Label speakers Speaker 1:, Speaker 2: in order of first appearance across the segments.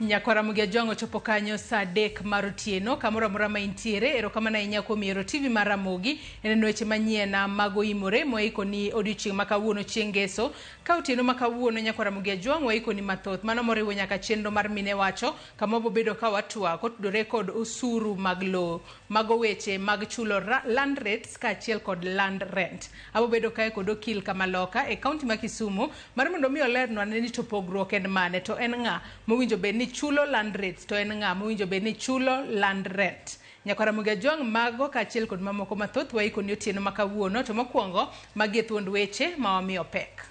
Speaker 1: Nyakwara Ramogi Ajwang' ochopo kanyo saa 3 mar otieno kamoro amora ma intiere. Erokamano ahinya kuom yiero TV mar Ramogi e neno weche manyien mag oimore mwaikoni odiochieng' ma kawuono chieng' ngeso. Ka otieno ma kawuono Nyakwara Ramogi Ajwang' waikoni mathoth mano moriwo nyaka chenro mar Mine Wacho kama wabobedo ka watwak otudore kod osuru mag lowo, mago weche mag chulo land rates kaachiel kod land rent. Abobedo kae kod okil Kamaloka e kaunti ma Kisumu mar mondo mi olernwa ni to pogruok en mane, to en ng'a mowinjo bed ni chulo land rates, to en ng'a mowinjo bed ni chulo land rent. Nyakwara Ramogi Ajwang' mago kaachiel kod mamoko mathoth waikoni otieno ma kawuono, to mokwongo magi e thuond weche ma wamiyo pek.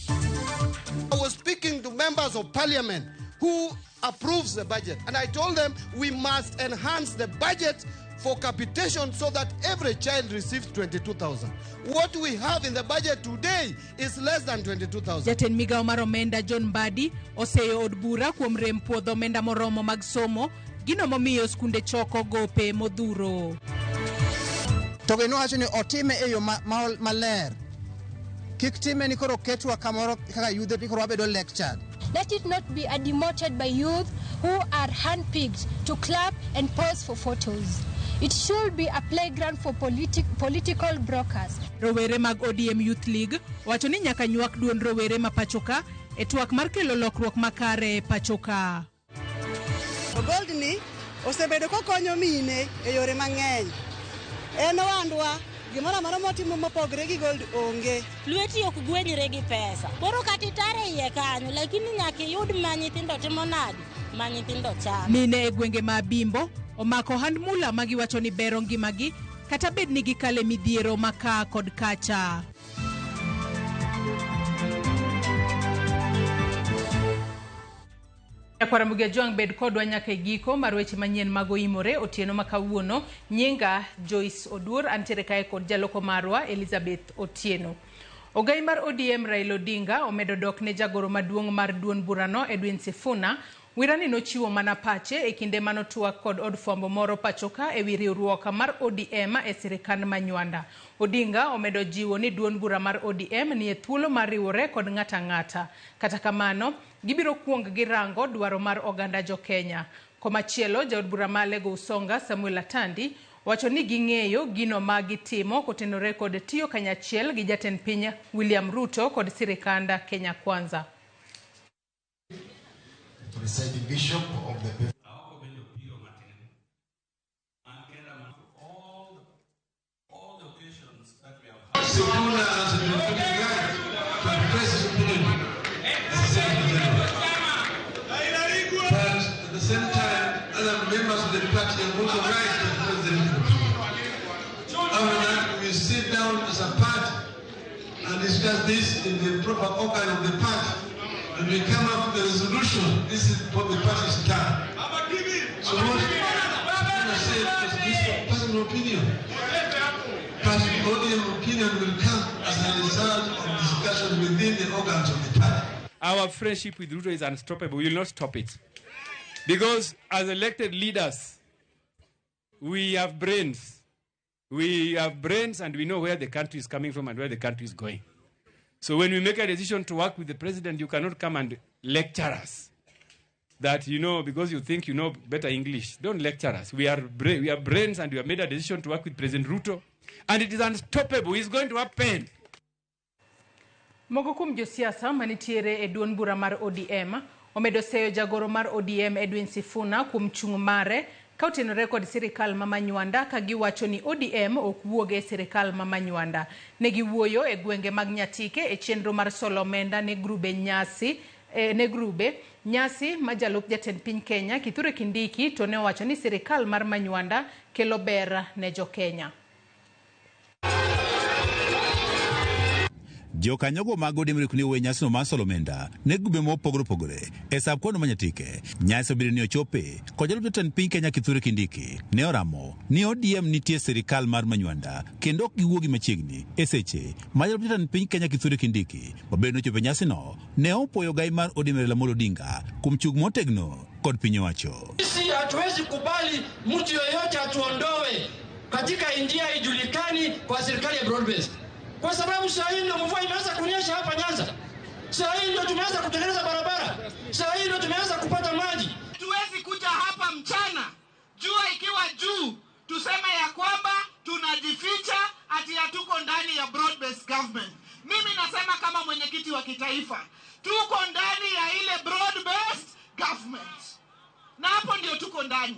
Speaker 2: I was speaking to members of parliament who approves the budget, and I told them we must enhance the budget for capitation so that every child receives 22,000. What we have in the budget today is less than 22,000.
Speaker 1: Jatend migawo mar omenda John Mbadi oseyo od bura kuom rem puodho omenda moromo mag somo, gino momiyo skunde choko gope modhuro.
Speaker 3: To ginowacho ni otime e yo maler. Kik time ni koro ketwa kamoro kaka yudhe ni koro wabedo lectured.
Speaker 4: Let it not be a demoted by youth who are handpicked to clap and pose for photos. It should be a playground for political brokers.
Speaker 1: Rowere mag ODM Youth League wacho ni nyaka nywak duond rowere ma pachoka e twak mar kelo lokruok makare e pachoka.
Speaker 5: Gold ni osebedo kokonyo mine e yore mang'eny. En ohandwa, gimoro amora motimo mopogre gi gold onge.
Speaker 6: Lweti ok gwenyre gi pesa. Koro kata itare iye kanyo, lakini nyaka iyud ma nyithindo timo nadi, ma nyithindo chamo.
Speaker 1: Mine e gwenge ma Bimbo omako ohand mula ma giwacho ni bero ngimagi kata bed ni gikale midhiero ma ka kod kacha. Nyakwara Ramogi Ajwang' bed kodwa nyaka e giko mar weche manyien mag oimore otieno ma kawuono. Nyinga Joyce Oduor, antiere kae kod jaloko marwa Elizabeth Otieno. Ogai mar ODM Raila Odinga omedo dok ne jagoro maduong' mar duond burano Edwin Sifuna. Wirani nochiwo mana pache e kinde manotwak kod od fwambo moro pachoka ewi riwruok mar ODM e sirikand ma Nywanda. Odinga omedo jiwo ni duond bura mar ODM nie thuolo mar riwore kod ng'ata ang'ata. Kata kamano, gibiro kuong girango dwaro mar oganda jo Kenya. Komachielo, jaod bura ma Alego Usonga Samuel Atandi wacho ni ging'eyo gino ma gitimo kotenore kod tiyo kanyachiel gi jatend piny William Ruto kod sirikand Kenya Kwanza.
Speaker 7: Presiding Bishop of the Sifuna has a democratic right to express his opinion as a Secretary General. But at the same time, other members of the party have also right to express their opinion. After that, we sit down as a party and discuss this in the proper organ of the party, and we come up with a resolution. This is what the party stand. So what I say is this personal opinion. But ODM opinion will come as a result of discussion within the organs of the party.
Speaker 8: Our friendship with Ruto is unstoppable. We will not stop it. Because as elected leaders, we have brains. We have brains and we know where the country is coming from and where the country is going. So when we make a decision to work with the president, you cannot come and lecture us. That, you know, because you think you know better English. Don't lecture us. We are brains and we have made a decision to work with President Ruto. And it is unstoppable. It's going to happen.
Speaker 1: Moko kuom josiasa manitiere e duond bura mar ODM omedo seyo jagoro mar ODM Edwin Sifuna kuom chung' mare ka otenore kod sirikal ma Manywanda ka giwacho ni ODM ok wuog e sirikal ma Manywanda. Ne giwuoyo e gwenge mag Nyatike e chenro mar solo omenda ne grube nyasi ma jalup jatend piny Kenya Kithure Kindiki to ne owacho ni sirikal mar Manywanda kelo ber ne jo Kenya.
Speaker 9: Jokanyogo mag ODM rieko ni owe nyasino mar solo omenda ne grube mopogore opogore e sab kwano ma Nyatike. Nyasi obedo ni ochope kod jalup jatend piny Kenya Kithure Kindiki ne oramo ni ODM nitie sirikal mar Manywanda kendo ok giwuogi machiegni e seche ma jalup jatend piny Kenya Kithure Kindiki mabende nochopo e nyasino ne opuoyo gai mar ODM Raila Amolo Odinga kuom chung' motegno kod piny owacho.
Speaker 10: Sisi hatuwezi kubali mtu yoyote atuondoe katika njia ijulikani kwa serikali ya broad-based, kwa sababu saa hii ndio mvua imeanza kunyesha hapa Nyanza, saa hii ndio tumeanza kutengeneza barabara, saa hii ndio tumeanza kupata maji.
Speaker 11: Tuwezi kuja hapa mchana jua ikiwa juu tuseme ya kwamba tunajificha ati hatuko ndani ya broad-based government. Mimi nasema kama mwenyekiti wa kitaifa, tuko ndani ya ile broad-based government, na hapo ndio tuko ndani.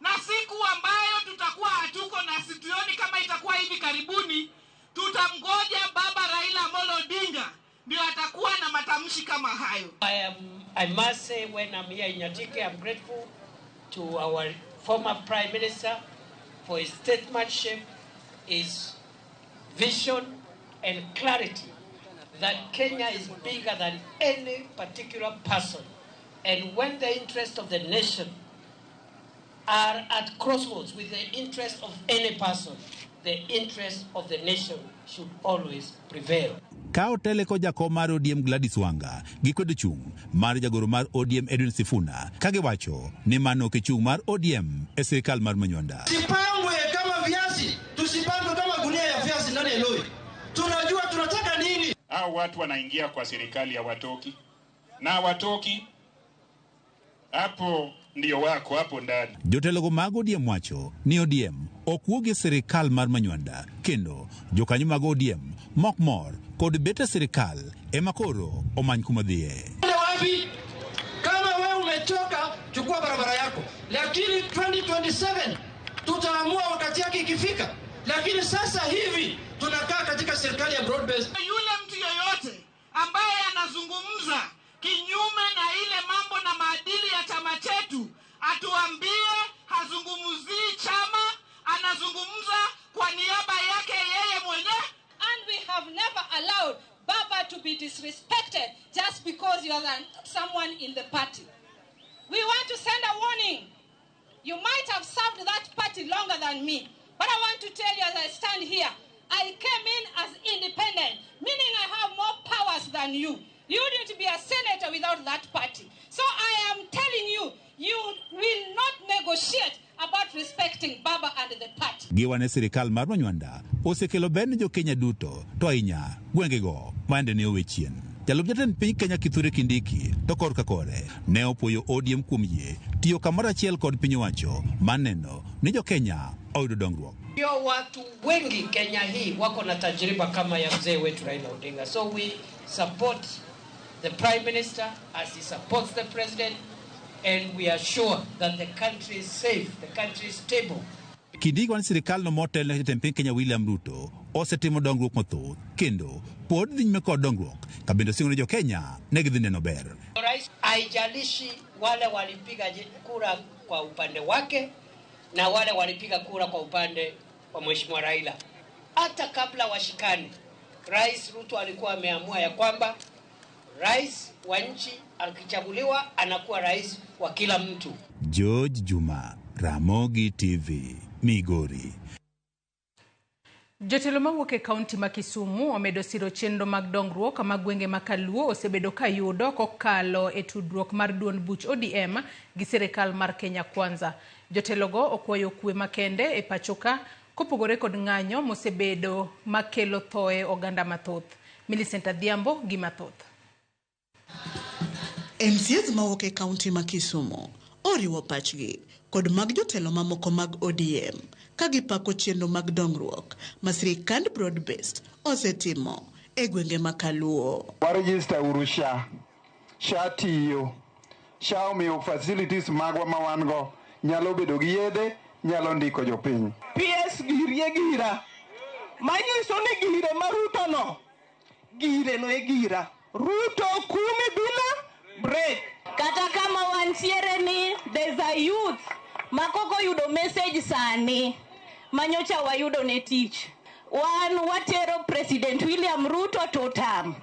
Speaker 11: Na siku ambayo tutakuwa hatuko na situoni kama itakuwa hivi karibuni, tutamgoja Baba Raila Amolo Odinga ndio atakuwa na matamshi kama hayo.
Speaker 12: I must say when I'm here in Nyatike, I'm grateful to our former Prime Minister for his statesmanship, his vision and clarity that Kenya is bigger than any particular person. And when the interests of the nation are at crossroads with the interest of any person, the interest of the nation should always prevail.
Speaker 9: Ka otele kod jakom mar ODM Gladys Wanga gi kwedo chung' mar jagoro mar ODM Edwin Sifuna ka giwacho ni mano ok e chung' mar ODM e sirikal mar Manywanda.
Speaker 10: Tusipangwe kama viazi, tusipangwe kama gunia ya viazi ndani ya lori. Tunajua tunataka nini.
Speaker 13: Hao watu wanaingia kwa serikali hawatoki, na hawatoki hapo ndio wako hapo ndani.
Speaker 9: Jotelogo mag ODM wacho ni ODM ok wuog e sirikal mar Manywanda kendo jokanyo mag ODM mok mor kod bet e sirikal ema koro omany kuma dhiye.
Speaker 10: Wapi? Kama wewe umechoka, chukua barabara yako, lakini 2027 tutaamua wakati yake ikifika. Lakini sasa hivi tunakaa katika serikali ya broad based.
Speaker 11: Yule mtu yoyote ambaye anazungumza kinyume na ile mambo na maadili ya chama chetu, atuambie hazungumzii chama, anazungumza kwa niaba yake yeye mwenyewe.
Speaker 14: And we have never allowed Baba to be disrespected just because you are someone in the party. We want to send a warning. You might have served that party longer than me, but I want to tell you as I stand here, I came in as independent, meaning I have more powers than you. You wouldn't be a senator without that party. So I am telling you, you will not negotiate about respecting Baba and the party.
Speaker 9: Giwane sirikal mar Manywanda osekelo ber ne jo-Kenya duto to ahinya gwengego ma ne owe chien. Jalup jatend piny Kenya Kithure Kindiki to korka kore ne opuoyo ODM kuom yie tiyo kamoro achiel kod piny owacho mar neno ni jo-Kenya oyudo dongruok.
Speaker 12: Ndio watu wengi Kenya hii wako na tajriba kama ya mzee wetu Raila Odinga. So we support the Prime Minister as he supports the President, and we are sure that the country is safe, the country is stable.
Speaker 9: Kindiki wan sirikal no motel ne jatend piny Kenya William Ruto osetimo dongruok mathoth kendo pod dhi nyime kod dongruok ka bende osingo ne jo-Kenya ne gidhi neno ber.
Speaker 12: Rais, haijalishi wale walipiga kura kwa upande wake na wale walipiga kura kwa upande wa Mheshimiwa Raila. Hata kabla washikane, Rais Ruto alikuwa ameamua ya kwamba rais wa nchi akichaguliwa anakuwa rais wa kila mtu.
Speaker 9: George Juma, Ramogi TV, Migori.
Speaker 1: Jotelo mawuok e kaunti ma Kisumu omedo siro chenro mag dongruok ma gwenge ma Kaluo osebedo ka yudo kokalo e tudruok mar duond buch ODM gi sirikal mar Kenya Kwanza. Jotelogo okwayo kwe makende e pachoka kopogore kod ng'anyo mosebedo makelo thoe oganda mathoth. Millicent Adhiambo gi mathoth.
Speaker 15: MCAs mawuok e kaunti ma Kisumu oriwo pachgi kod mag jotelo mamoko mag ODM ka gipako chenro mag dongruok ma sirikand broad based osetimo e gwenge ma Kaluo.
Speaker 16: Warejista uru SHA. SHA tiyo. SHA omiyo facilities magwa ma wan go nyalo bedo gi yedhe, nyalo ndiko jopiny.
Speaker 17: PS girie gira. Manyiso ni gire ma Ruto no, gire no e gira. Ruto kumi bila break.
Speaker 18: Kata kama wantiere ni there's a youth makoko yudo message sani manyocha wayudo ne tich. Wan watero President William Ruto to tam.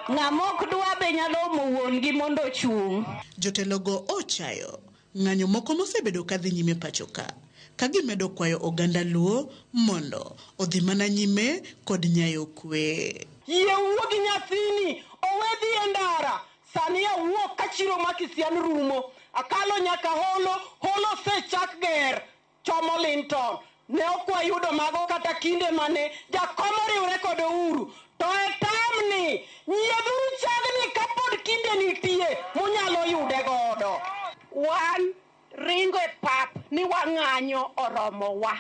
Speaker 18: Ng'ama ok dwa be nyalo omo wuon gi mondo ochung'.
Speaker 15: Jotelogo ochayo ng'anyo moko mosebedo kadhi nyime pachoka ka gimedo kwayo oganda Luo mondo odhi mana nyime kod nyayo kwe.
Speaker 17: Yie wuo gi nyathini owe dhi e ndara. Sani awuok ka chiro ma Kisian rumo. Akalo nyaka holo, holo osechak ger chomo Linton. Ne ok wayudo mago kata kinde mane jakom oriwre kod Uhuru. To e tamni, nyiedhuru chagni kapod kinde nitie munyalo yude godo.
Speaker 18: Wan ringo e pap ni wang'anyo oromowa.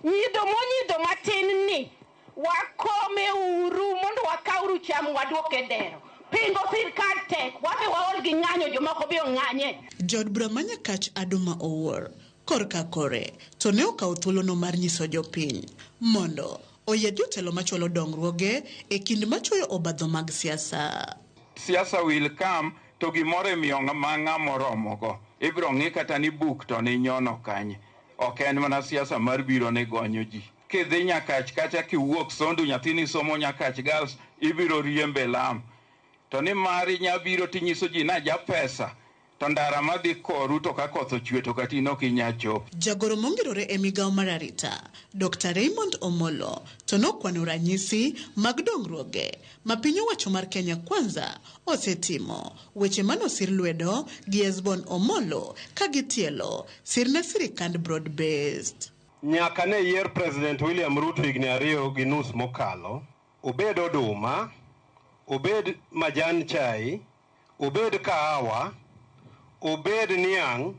Speaker 18: Nyidho monyidho matin ni wakome uru mondo wakawru cham waduok e dero. Pingo sirkal tek, wabe waol gi ng'anyo, jomoko be ong'anye.
Speaker 15: Jaod bura ma Nyakach Aduma Owuor korka kore to ne okawo thuolono mar nyiso jopiny mondo oyier jotelo machwalo dongruoge e kind machuoyo obadho mag siasa.
Speaker 16: Siasa will come to gimoro imiyo ma ng'ama oromogo. Ibiro ng'i kata ni buk to ni nyono kanye. Ok en mana siasa mar biro ni gonyo ji. Kidhi Nyakach kacha kiwuok Sondu nyathini somo Nyakach Girls ibiro riembe lam. To ni mari nyabiro tinyiso ji na ja pesa to ndara madhi koru to ka koth ochwe to kata in ok inyal chopo.
Speaker 15: Jagoro mongirore e migawo mar arita, Dr. Raymond Omolo, to nokwano ranyisi mag dongruoge ma piny owacho mar Kenya Kwanza osetimo, weche manosir lwedo gi Hesbon Omolo ka gitielo sir ne sirikand broad based.
Speaker 19: Nyaka ne yier President William Ruto higni 2.5 mokalo, obed oduma, obed majan chai, obed kahawa, obed niang',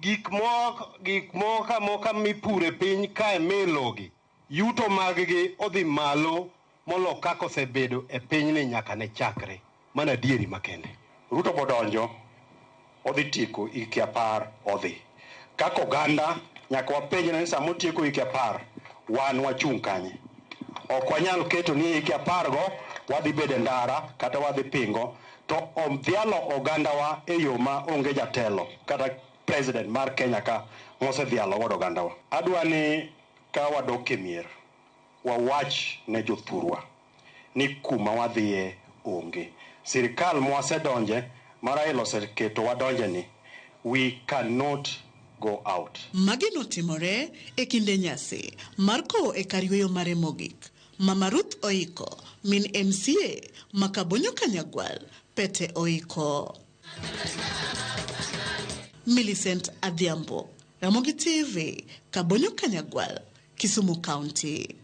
Speaker 19: gik moko amoka mipuro e piny kae milogi, yuto maggi odhi malo molo kaka osebedo e pinyni nyaka ne chakre. Mano adieri makende.
Speaker 20: Ruto bodonjo, odhi tieko higni 10 odhi. Kaka oganda nyaka wapenjre ni sama otieko higni 10, wan wachung' kanye? Ok wanyal keto ni higni 10 go wadhi bedo e ndara kata wadhi pingo, to odhialo ogandawa e yo ma onge jatelo kata president mar Kenya ka mosedhialo godo ogandawa. Adwa ni ka wadok e mier, wawach ne jothurwa ni kuma wadhiye onge. Sirikal mwasedonje, ma Raila oseketo wadonje ni, we cannot go out.
Speaker 15: Magi notimore e kinde nyasi mar kowo e kar yweyo mare mogik. Mama Ruth Oiko, min MCA ma Kabonyo Kanyagwal, Pete Oiko. Millicent Adhiambo, Ramogi TV, Kabonyo Kanyagwal, Kisumu County.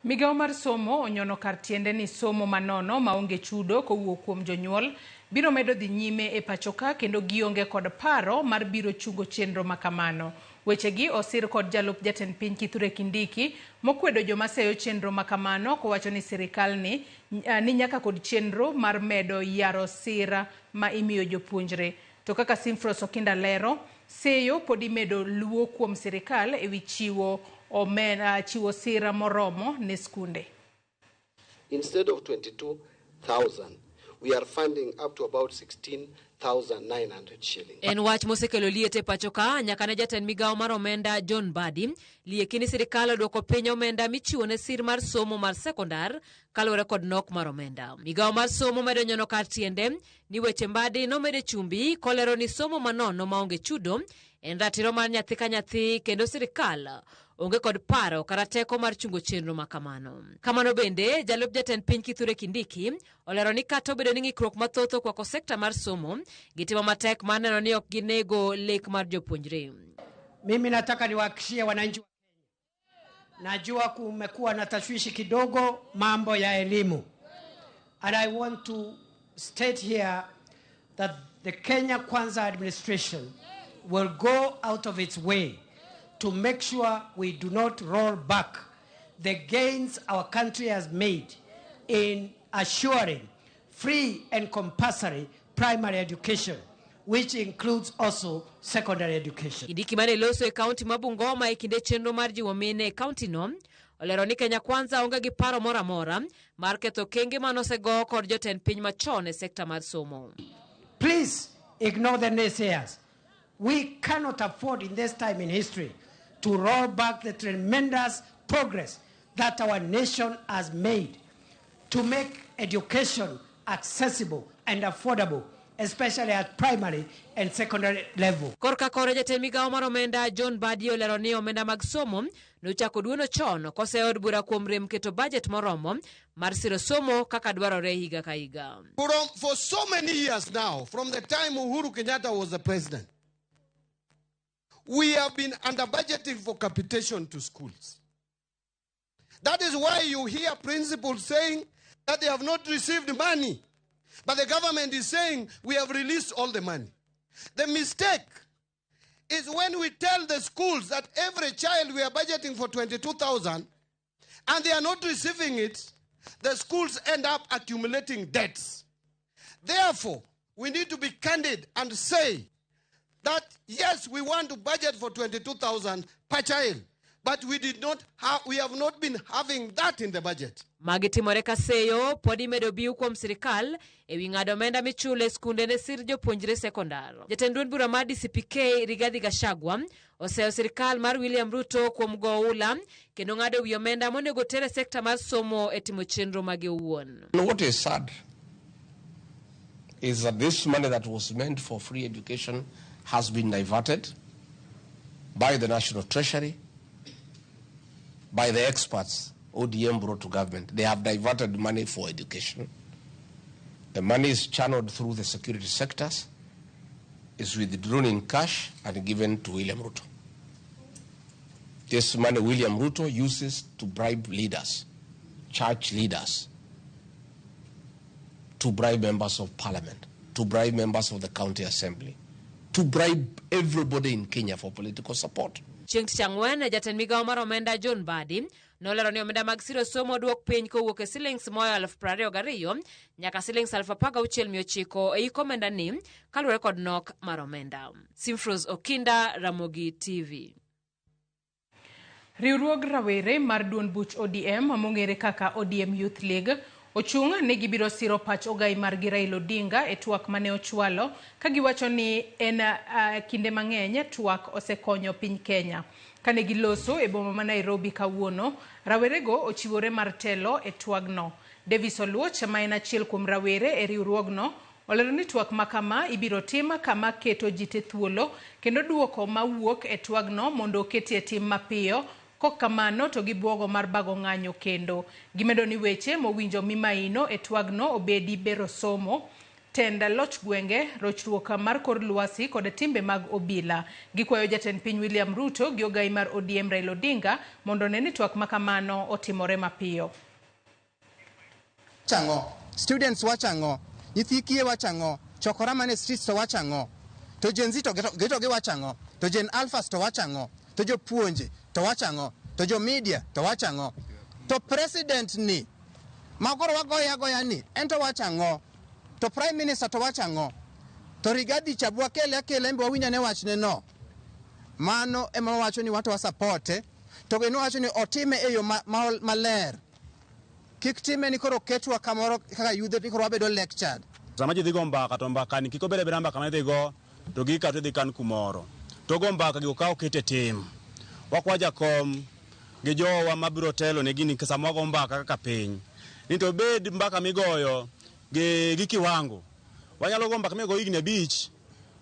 Speaker 1: Migawo mar somo onyono kar tiende ni somo manono maonge chudo kowuok kuom jonyuol biro medo dhi nyime e pachoka kendo gionge kod paro mar biro chungo chenro makamano. Wechegi osir kod jalup jatend piny Kithure Kindiki mokwedo joma seyo chenro makamano kowacho ni sirikal ni nyaka kod chenro mar medo yaro sira ma imiyo jopuonjre. To kaka Simfros Okinda lero, seyo pod imedo luwo kuom sirikal ewi chiwo chiwo sira moromo ne skunde.
Speaker 2: Instead of 22,000, we are funding up to about 16,900 shillings.
Speaker 21: En wach mosekelo liet e pacho ka nyaka ne jatend migawo mar omenda John Mbadi lieki ni sirikal odwoko piny omenda michiwo ne sir mar somo mar sekondar kaluwore kod nok mar omenda. Migawo mar somo medo nyono kar tiende ni weche Mbadi nomede chumbi kolero ni somo manono maonge chudo en ratiro mar nyathi ka nyathi kendo sirikal onge kod paro kata teko mar chungo chenro makamano. Kamano bende jalup jatend piny Kithure Kindiki olero ni kata obedo ni ng'ikruok mathoth okwako sekta mar somo, gitimo matek mar neno ni ok ginego lek mar jopuonjre.
Speaker 12: Mimi nataka niwahakikishie wananchi wa Kenya, najua kumekuwa na tashwishi kidogo mambo ya elimu, and I want to state here that the Kenya Kwanza administration will go out of its way to make sure we do not roll back the gains our country has made in assuring free and compulsory primary education, which includes also secondary education.
Speaker 21: Kindiki mane loso e kaunti ma Bungoma e kinde chenro mar jiwo mine e kaunti no olero ni Kenya Kwanza onge gi paro moro amora mar ketho okenge manosego kod jotend piny machon e sekta mar somo.
Speaker 12: Please ignore the naysayers. We cannot afford in this time in history to roll back the tremendous progress that our nation has made to make education accessible and affordable, especially at primary and secondary level.
Speaker 21: Korka kore jatend migawo mar omenda John Mbadi olero ni omenda mag somo nochako duono chon koseyo od bura kuom rem keto bajet moromo mar siro somo kaka dwarore higa ka higa.
Speaker 2: For so many years now, from the time Uhuru Kenyatta was the president, we have been under budgeting for capitation to schools. That is why you hear principals saying that they have not received money. But the government is saying we have released all the money. The mistake is when we tell the schools that every child we are budgeting for 22,000 and they are not receiving it, the schools end up accumulating debts. Therefore, we need to be candid and say that, yes, we want to budget for 22,000 per child, but we did not have, we have not been having that in the budget.
Speaker 21: Magi timore ka seyo pod imedo biu kuom sirikal ewi ng'ado omenda michulo e skunde ne sir jopuonjre sekondar. Jatend duond bura mar DCP-K Rigathi Gachagua oseyo sirikal mar William Ruto kuom go oula kendo ng'ado wi omenda monego ter e sekta mar somo e timo chenro mage owuon.
Speaker 3: What is sad is that this money that was meant for free education has been diverted by the National Treasury, by the experts ODM brought to government. They have diverted money for education. The money is channeled through the security sectors, is withdrawn in cash and given to William Ruto. This money William Ruto uses to bribe leaders, church leaders, to bribe members of parliament, to bribe members of the county assembly, to bribe everybody in Kenya for political support.
Speaker 21: Chieng' tich ang'wen, jatend migawo mar omenda John Mbadi nolero ni omenda mag siro somo oduok piny kowuok e silings moyo 22,000 nyaka silings 16,900 e hik omenda ni kaluwore kod nok mar omenda. Simfros Okinda, Ramogi TV.
Speaker 1: Riwruog rawere mar duond buch ODM mong'ere kaka ODM Youth League ochung' ni gibiro siro pach ogai margi Raila Odinga e twak mane ochwalo ka giwacho ni en kinde mang'eny twak osekonyo piny Kenya. Kane giloso e boma ma Nairobi kawuono, rawerego ochiwore mar telo e twagno. Davis Oluoch ma en achiel kuom rawere e riwruogno olero ni twak ma kama ibiro tim kama keto ji te thuolo kendo duoko mawuok e twagno mondo oketie tim mapiyo. Kok kamano to gibuogo mar bago ng'anyo kendo. Gimedo ni weche mowinjo mimaino e twagno obedi bero somo, tend loch gwenge, rochruok mar kor lwasi kod timbe mag obila. Gikwayo jatend piny William Ruto gi ogai mar ODM Raila Odinga mondo one ni twak makamano otimore mapiyo.
Speaker 22: Chang'o, students wachang'o, nyithi kiye wachang'o, chokora mane streets to wachang'o, to Gen Z to geto gi wachang'o, to Gen Alphas to wachang'o, to jopuonje to wachang'o, to jo media to wachang'o, to president ni makoro wagoye agoya ni en to wachang'o, to prime minister to wachang'o, to Rigathi cha bwakele akele embe wawinj ane wachne no. Mano ema wawacho ni wato wasapote, to geno wacho ni otime e yo maler. Kik time ni koro ketwa kamoro kaka yudhe ni koro wabedo lectured.
Speaker 23: Sama ji dhi go mbaka to mbaka ni kik obed abeda mbaka ma idhi go to gika to idhi kan kumoro. To go mbaka gi okaw kete tim. Wakwa jakom gi jowa mabiro telo ne gini sama wago mbaka kaka piny. Ni to bed mbaka migoyo gi kiwango. Wanyalo go mbaka migoyo higni 5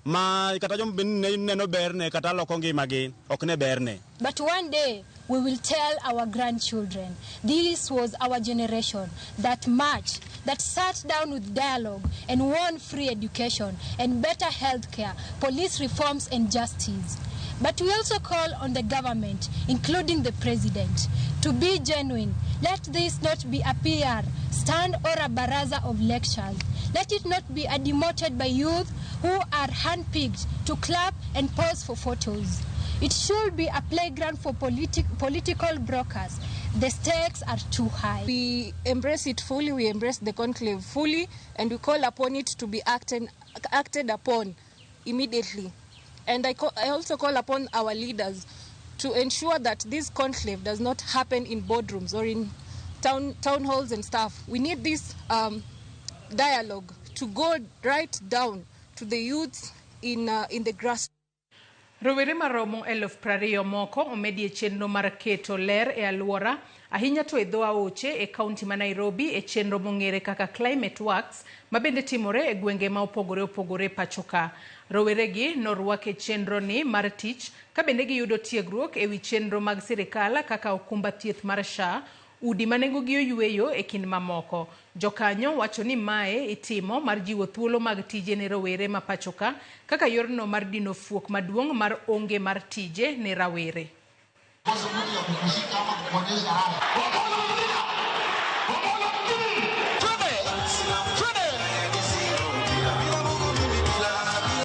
Speaker 23: ma kata joma neno berne kata loko ngimagi ok ne berne.
Speaker 4: But one day we will tell our grandchildren, this was our generation that marched, that sat down with dialogue and won free education and better health care, police reforms and justice. But we also call on the government, including the president, to be genuine. Let this not be a PR stand or a baraza of lectures. Let it not be a demoted by youth who are handpicked to clap and pose for photos. It should be a playground for political brokers. The stakes are too high.
Speaker 24: We embrace it fully, we embrace the conclave fully, and we call upon it to be acted upon immediately. And I also call upon our leaders to ensure that this conclave does not happen in boardrooms or in town halls and stuff. We need this dialogue to go right down to the youths in the grassroots.
Speaker 1: Rowere maromo 20,000 moko omedi e chenro mar keto ler e alwora, ahinya to e dho aoche e kaunti ma Nairobi e chenro mong'ere kaka Climate Works ma bende timore e gwenge ma opogore opogore pacho ka. Roweregi norwak e chenro ni mar tich ka bende giyudo tiegruok e wi chenro mag sirikal kaka okumba thieth mar SHA, udi ma nengogi oyueyo e kind mamoko. Jokanyo wacho ni mae itimo mar jiwo thuolo mag tije ne rowere ma pacho ka kaka yorno mar dino fuok maduong' mar onge mar tije ne rawere.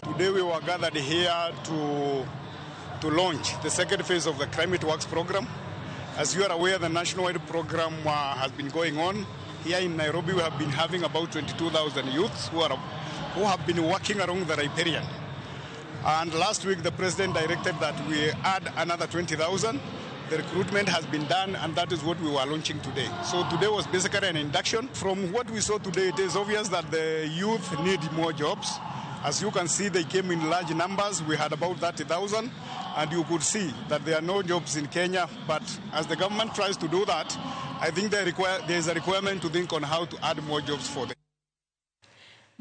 Speaker 5: Today we were gathered here to launch the second phase of the Climate Works program. As you are aware, the nationwide program has been going on. Here in Nairobi, we have been having about 22,000 youths who have been working along the riparian. And last week, the president directed that we add another 20,000. The recruitment has been done, and that is what we were launching today. So today was basically an induction. From what we saw today, it is obvious that the youth need more jobs. As you can see, they came in large numbers. We had about 30,000, and you could see that there are no jobs in Kenya. But as the government tries to do that, I think there is a requirement to think on how to add more jobs for them.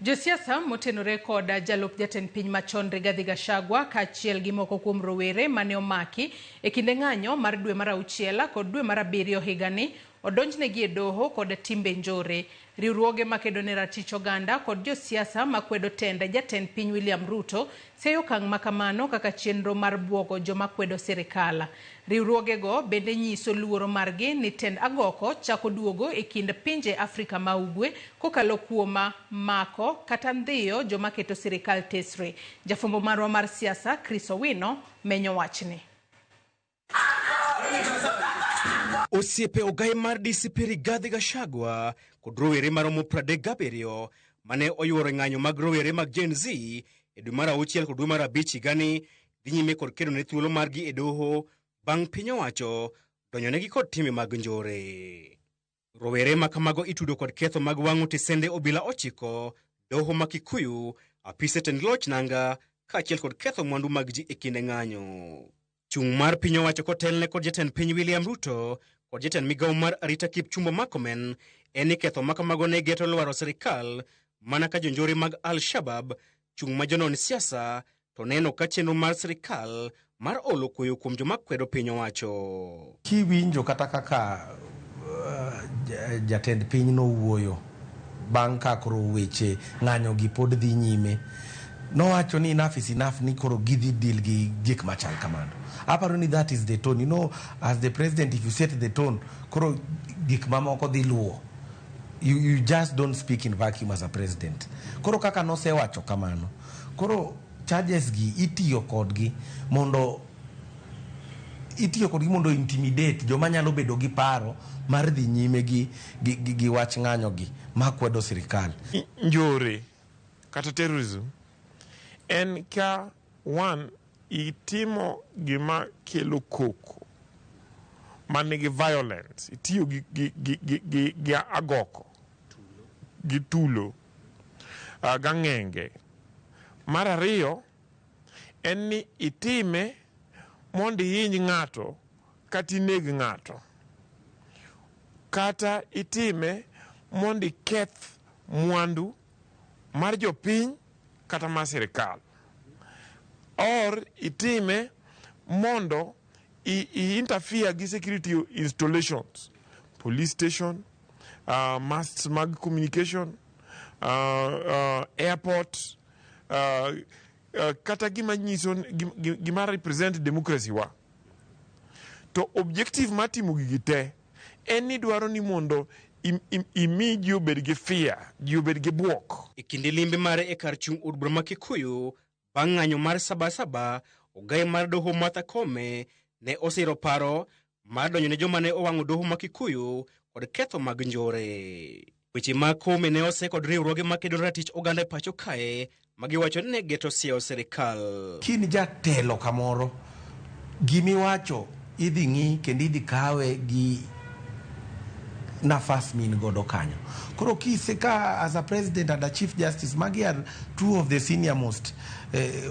Speaker 1: Josiasa motenore kod jalup jatend piny machon Rigathi Gachagua kaachiel gi moko kuom rowere mane omaki e kinde ng'anyo mar dwe mar auchiel kod dwe mar abiriyo higani odonjnegi e doho kod timbe njore. Riwruoge makedo ne ratich oganda kod josiasa makwedo tend jatend piny William Ruto seyo okang' makamano kaka chenro mar buogo joma kwedo sirikal. Riwruogego bende nyiso luoro margi ni tend agoko chako duogo e kind pinje Afrika ma Ugwe kokalo kuom mako kata ndhiyo joma keto sirikal tesre. Jafwambo marwa mar siasa Chris Owino menyo wachni.
Speaker 6: Osiepe ogai mar DCP Rigathi Gachagua kod rowere maromo 37 mane oyuoro ng'anyo mag rowere mag Gen Z e dwe mar auchiel kod dwe mar abich higani dhi nyime kod kedo ne thuolo margi e doho bang' piny owacho donjonegi kod timbe mag njore. Rowere ma kamago itudo kod ketho mag wang'o tisende obila 9, doho ma Kikuyu, apise tend loch nanga kaachiel kod ketho mwandu mag ji e kinde ng'anyo. Chung' mar piny owacho kotelne kod jatend piny William Ruto kod jatend migawo mar arita Kipchumba Murkomen en ni ketho makamago ne geto lwaro sirikal mana ka jonjore mag Al-Shabaab chung' ma jonon siasa to neno ka chenro mar sirikal mar olo koyo kuom joma kwedo piny owacho.
Speaker 7: Kiwinjo kata kaka jatend piny nowuoyo bang' ka koro weche ng'anyo gi pod dhi nyime, nowacho ni enough is enough, ni koro gidhi deal gi gik machal kamano. Aparo ni that is the tone. You know, as the president, if you set the tone, koro gik mamoko dhi luwo. You just don't speak in vacuum as a president. Koro kaka nosewacho kamano, koro charges gi itiyo kodgi mondo intimidate joma nyalo bedo gi paro mar dhi nyime gi wach ng'anyo gi makwedo sirikal.
Speaker 8: Njore kata terrorism en ka one itimo gima kelo koko manigi violence, itiyo gi agoko gi tulo gang'enge. Mar ariyo en ni itime mondo ihiny ng'ato kata ineg ng'ato, kata itime mondo iketh mwandu mar jopiny kata mar sirikal, or itime mondo i interfere gi security installations, police station, masts mag communication, airport, kata gima nyiso gima represent democracy wa. To objective mar timo gigi te en ni dwaro ni mondo imi ji obed gi fear, ji obed gi buok.
Speaker 6: E kinde limbe mare e kar chung' od bura ma Kikuyu bang' ng'anyo mar Sabasaba, ogai mar doho Martha Koome ne osiro paro mar donjo ne joma ne owang'o doho ma Kikuyu kod ketho mag njore. Weche mag Koome ne ose kod riwruoge makedo ratich oganda e pacho kae magiwacho ni ne geto siewo sirikal.
Speaker 7: Kin jatelo kamoro, gimiwacho idhi ng'i kendo idhi kawe gi nafas min godo kanyo. Koro kise ka as a president and a chief justice, magi are two of the senior most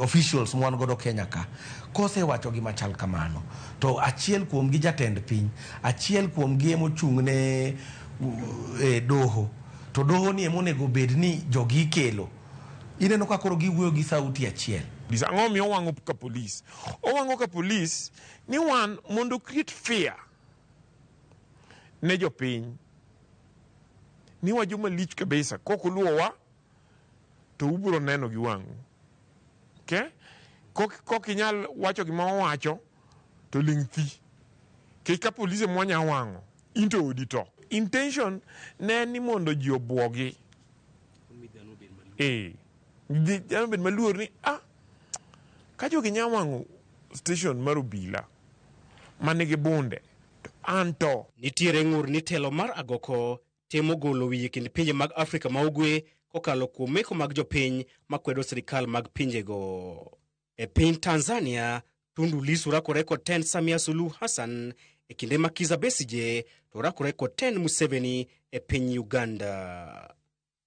Speaker 7: officials mwan godo Kenya ka kosewacho gima chal kamano to achiel kuom gi jatend piny, achiel kuom gi emochung' ne doho, to doho ni emonego bed ni jogi ikelo. Ineno ka koro giwuoyo gi sauti achiel.
Speaker 8: Ang'o miyo owang'o ka polis? Owang'o ka polis ni wan mondo create fear ne jopiny ni wajoma lich kabisa, kok uluwowa to ubiro neno gi wang'u. Okay? Kok inyal wacho gima owacho to ling' thi. Kech ka polise mwanya wang'o, in to odi to. Intention ne en ni mondo ji obwogi. Dhano obed maluor ni ka jogi nya wang'o station mar obila manigi bunde to anto.
Speaker 6: Nitiere ng'ur ni telo mar agoko temo golo wiye kind pinje mag Afrika ma Ugwe kokalo kuom meko mag jopiny makwedo sirikal mag pinjego. E piny Tanzania, Tundu Lissu rakore kod tend Samia Suluhu Hassan e kinde ma Kizza Besigye to rakore kod tend Museveni e piny Uganda.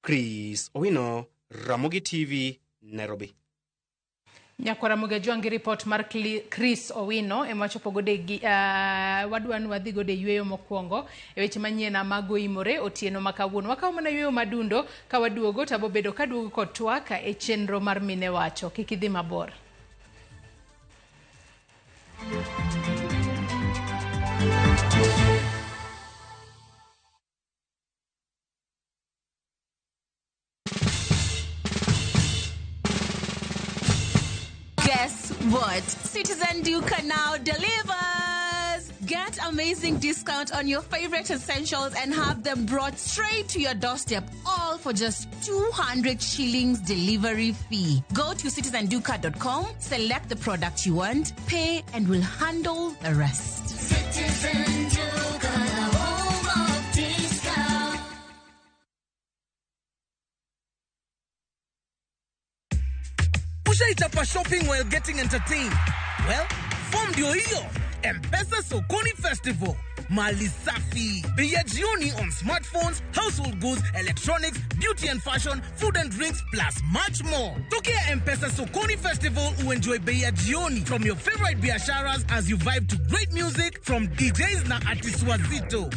Speaker 6: Chris Owino, Ramogi TV, Nairobi.
Speaker 1: Nyakwara Ramogi gi report mar Chris Owino ema wachopo godo e wadwa ni wadhi godo e yweyo mokwongo e weche manyien mago imore otieno ma kawuono. Wakawo mana yweyo madundo ka waduogo to abobedo kaduogo kod twak e chenro mar mine wacho. Kik idhi mabor.
Speaker 10: Guess what? Citizen Duka now delivers! Get amazing discount on your favorite essentials and have them brought straight to your doorstep, all for just 200 shillings delivery fee. Go to citizenduka.com, select the product you want, pay, and we'll handle the rest.
Speaker 11: Citizen Duka, the home of discount.
Speaker 13: Ushaichapa shopping while getting entertained? Well, form ndio hiyo. M-Pesa Sokoni Festival. Mali safi. Bei ya jioni on smartphones, household goods, electronics, beauty and fashion, food and drinks, plus much more. Tokea M-Pesa Sokoni Festival uenjoy bei ya jioni from your favorite biasharas as you vibe to great music from DJs na artists wazito.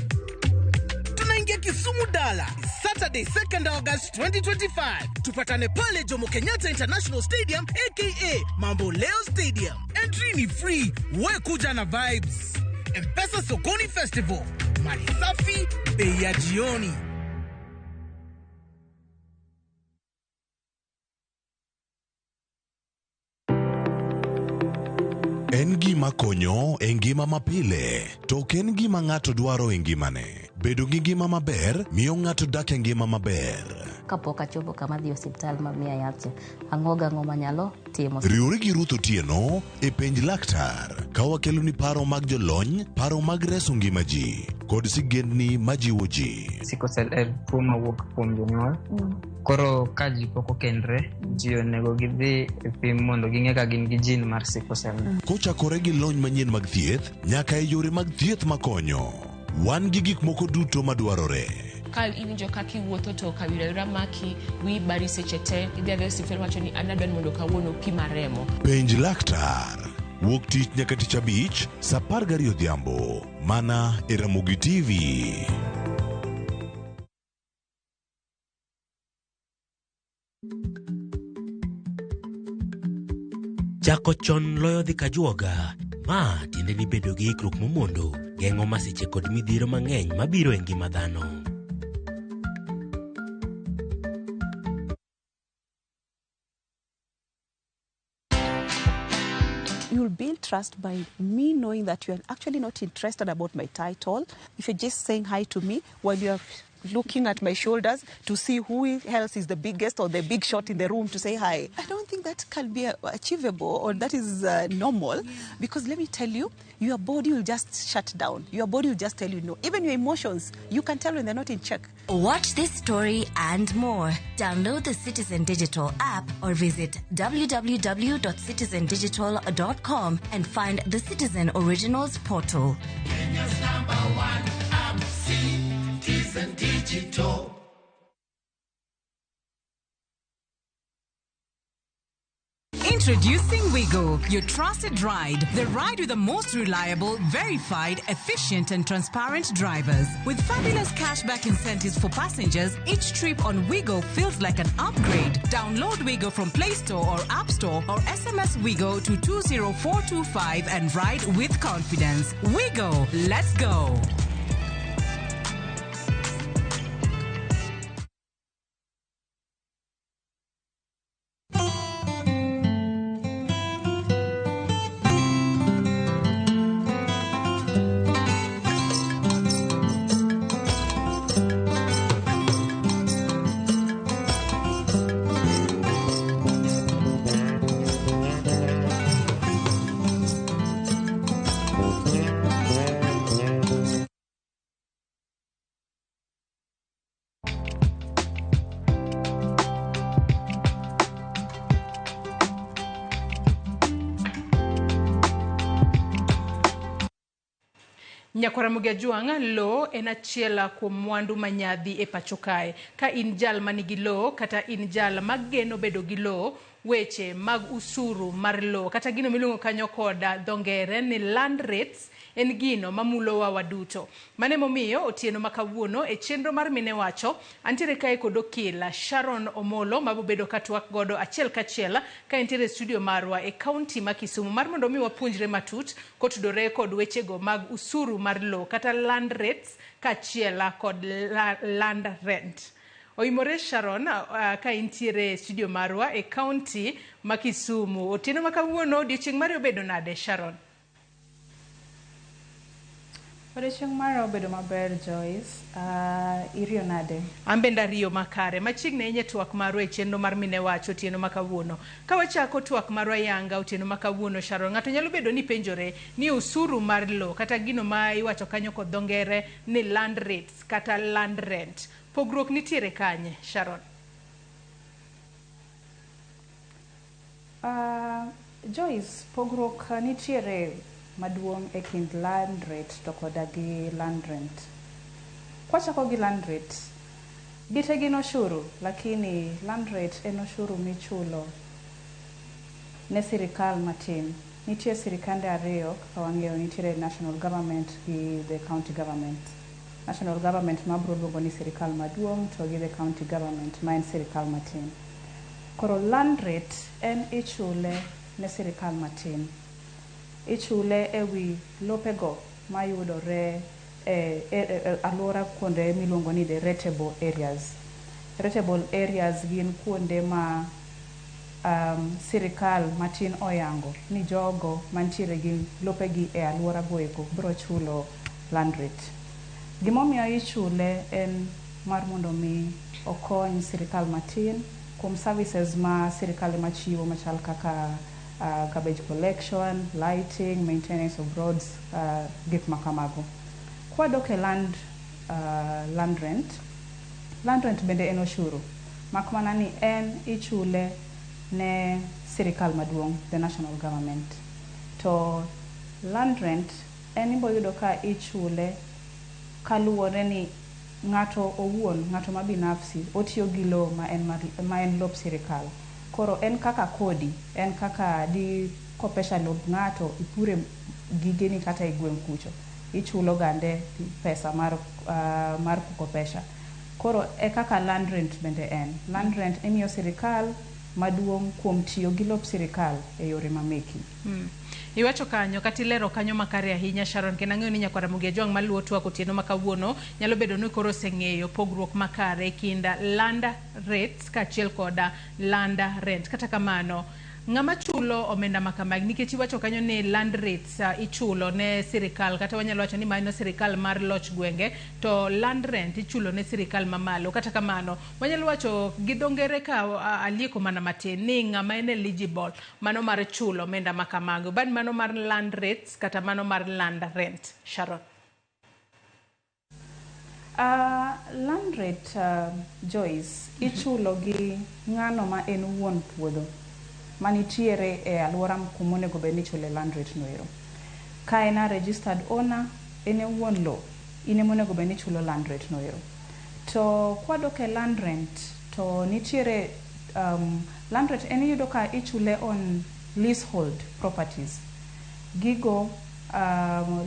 Speaker 13: Tunaingia Kisumu Dala Saturday 2nd August 2025. Tupatane pale Jomo Kenyatta International Stadium aka Mambo Leo Stadium. Entry ni free. We kuja na vibes. M-Pesa Sokoni Festival. Mali safi, bei ya jioni.
Speaker 14: En gima konyo e ngima mapile, to ok en gima ng'ato dwaro e ngimane. Bedo gi ngima maber miyo ng'ato dak e ngima maber.
Speaker 25: Kapok achopo kama adhi e osiptal ma miya yath cha, ang'o gang'o manyalo timo.
Speaker 14: Riwri gi Ruth Otieno e penj laktar ka wakeloni paro mag jolony, paro mag reso ngima ji kod sigendni majiwo ji.
Speaker 26: Sickle cell en tuo mawuok kuom jonyuol. Koro ka ji pok okendre, ji onego gidhi e pim mondo ging'e ka gin gi gene mar sickle cell.
Speaker 14: Kochakore gi lony manyien mag thieth nyaka e yore mag thieth makonyo. Wan gi gik moko duto madwarore.
Speaker 27: Ka iwinjo kaka iwuotho to kawira wira maki, wiyi bari seche te, idhi adhiya e osiptal wacho ni an adwa ni mondo kawuono pima remo.
Speaker 14: Penj laktar. Wuok tich nyaka tich abich, saa 12 odhiambo. Mana e Ramogi TV.
Speaker 28: Chako chon loyo dhi kajuoga. Ma tiende ni bedo gi ikruok momondo geng'o masiche kod midhiero mang'eny mabiro e ngima dhano.
Speaker 29: You'll build trust by me knowing that you're actually not interested about my title. If you're just saying hi to me while you're looking at my shoulders to see who else is the biggest or the big shot in the room to say hi. I don't think that can be achievable or that is normal, because let me tell you, your body will just shut down. Your body will just tell you no. Even your emotions, you can tell when they're not in check.
Speaker 30: Watch this story and more. Download the Citizen Digital app or visit www.citizendigital.com and find the Citizen Originals portal.
Speaker 11: Kenya's number one app, Citizen Digital.
Speaker 2: Introducing Wigo, your trusted ride. The ride with the most reliable, verified, efficient, and transparent drivers. With fabulous cashback incentives for passengers, each trip on Wigo feels like an upgrade. Download Wigo from Play Store or App Store or SMS Wigo to 20425 and ride with confidence. Wigo, let's go.
Speaker 1: Nyakwara Mugejuang', lowo en achiel kuom mwandu manyadhi e pacho kae. Ka in jal manigi lowo kata in jal mageno bedo gi lowo, weche mag usuru mar lowo kata gino miluongo kanyo kod dho ngere ni land rates en gino mamulowa waduto. Mano emomiyo otieno ma kawuono e chenro mar Mine Wacho, antiere kae kod okil Sharon Omolo mabobedo ka twak godo achiel kachiel ka entiere e studio marwa e kaunti ma Kisumu mar mondo mi wapuonjre matut kotudore kod wechego mag usuru mar lowo kata land rates kaachiel kod land rent. Oimore Sharon ka intiere e studio marwa e kaunti ma Kisumu. Otieno ma kawuono odiochieng' mari obedo nade Sharon?
Speaker 3: Odiochieng' mara obedo maber Joyce. Iriyo nade?
Speaker 1: An bende ariyo makare. Machiegni ahinya e twak marwa e chenro mar Mine Wacho otieno ma kawuono. Ka wachako twak marwa yanga otieno ma kawuono Sharon, ng'ato nyalo bedo ni penjore ni usuru mar lowo kata gino ma iwacho kanyo kod dho ngere ni land rates kata land rent. Pogruok nitiere kanye, Sharon?
Speaker 3: Joyce, pogruok nitiere maduong' e kind land rate to koda gi land rent. Kwachako gi land rate, gite gin oshuru, lakini land rate en oshuru michulo ne sirikal matin. Nitie sirikande ariyo kaka wang'eyo, nitiere national government gi the county government. National government mabro luongo ni sirikal maduong' to gi the county government ma en sirikal matin. Koro land rate en ichule ne sirikal matin. Ichule ewi lopego mayudore e alwora kuonde miluongo ni the rateable areas. Rateable areas gin kuonde ma sirikal matin oyango ni jogo mantiere gi lopegi e alwora go eko biro chulo land rate. Gimomiyo ichule en mar mondo mi okony sirikal matin kuom services ma sirikal ema chiwo machal kaka garbage collection, lighting, maintenance of roads, gik makamago. Kwadok e land rent, land rent bende en oshuru, mak mana ni en ichule ne sirikal maduong', the national government. To land rent en iboyudo ka ichule kaluwore ni ng'ato owuon, ng'ato ma binafsi, otiyo gi lowo ma en lop sirikal. Koro en kaka kodi, en kaka di kopesha lob ng'ato ipure gigeni kata e gweng' kucho, ichulo gande pesa mar kukopesha. Koro e kaka land rent bende en. Land rent imiyo sirikal maduong' kuom tiyo gi lop sirikal e yore mameki.
Speaker 1: Iwacho kanyo kata ilero kanyo makare ahinya Sharon, kendo ang'eyo ni nyakwara Ramogi Ajwang' maluwo twak otieno ma kawuono nyalo bedo ni koro oseng'eyo pogruok makare e kind land rates kaachiel kod land rent. Kata kamano, ng'ama chulo omenda ma kamagi, nikech iwacho kanyo ni land rates ichulo ne sirikal, kata wanyalo wacho ni mano sirikal mar loch gwenge, to land rent ichulo ne sirikal mamalo. Kata kamano, wanyalo wacho gi dho ngere ka alieko mana matin ni ng'ama en eligible mano mar chulo omenda ma kamago, bad mano mar land rates kata mano mar land rent. Sharon.
Speaker 3: Land rate, Joyce, ichulo gi ng'ano ma en wuon puodho manitiere e alwora kuma onego bed ni ichule land rate no ero. Ka en a registered owner, en e wuon lowo, in ema onego bed ni ichulo land rate no ero. To kwadok e land rent, to nitiere Land rate en iyudo ka ichule on leasehold properties. Gigo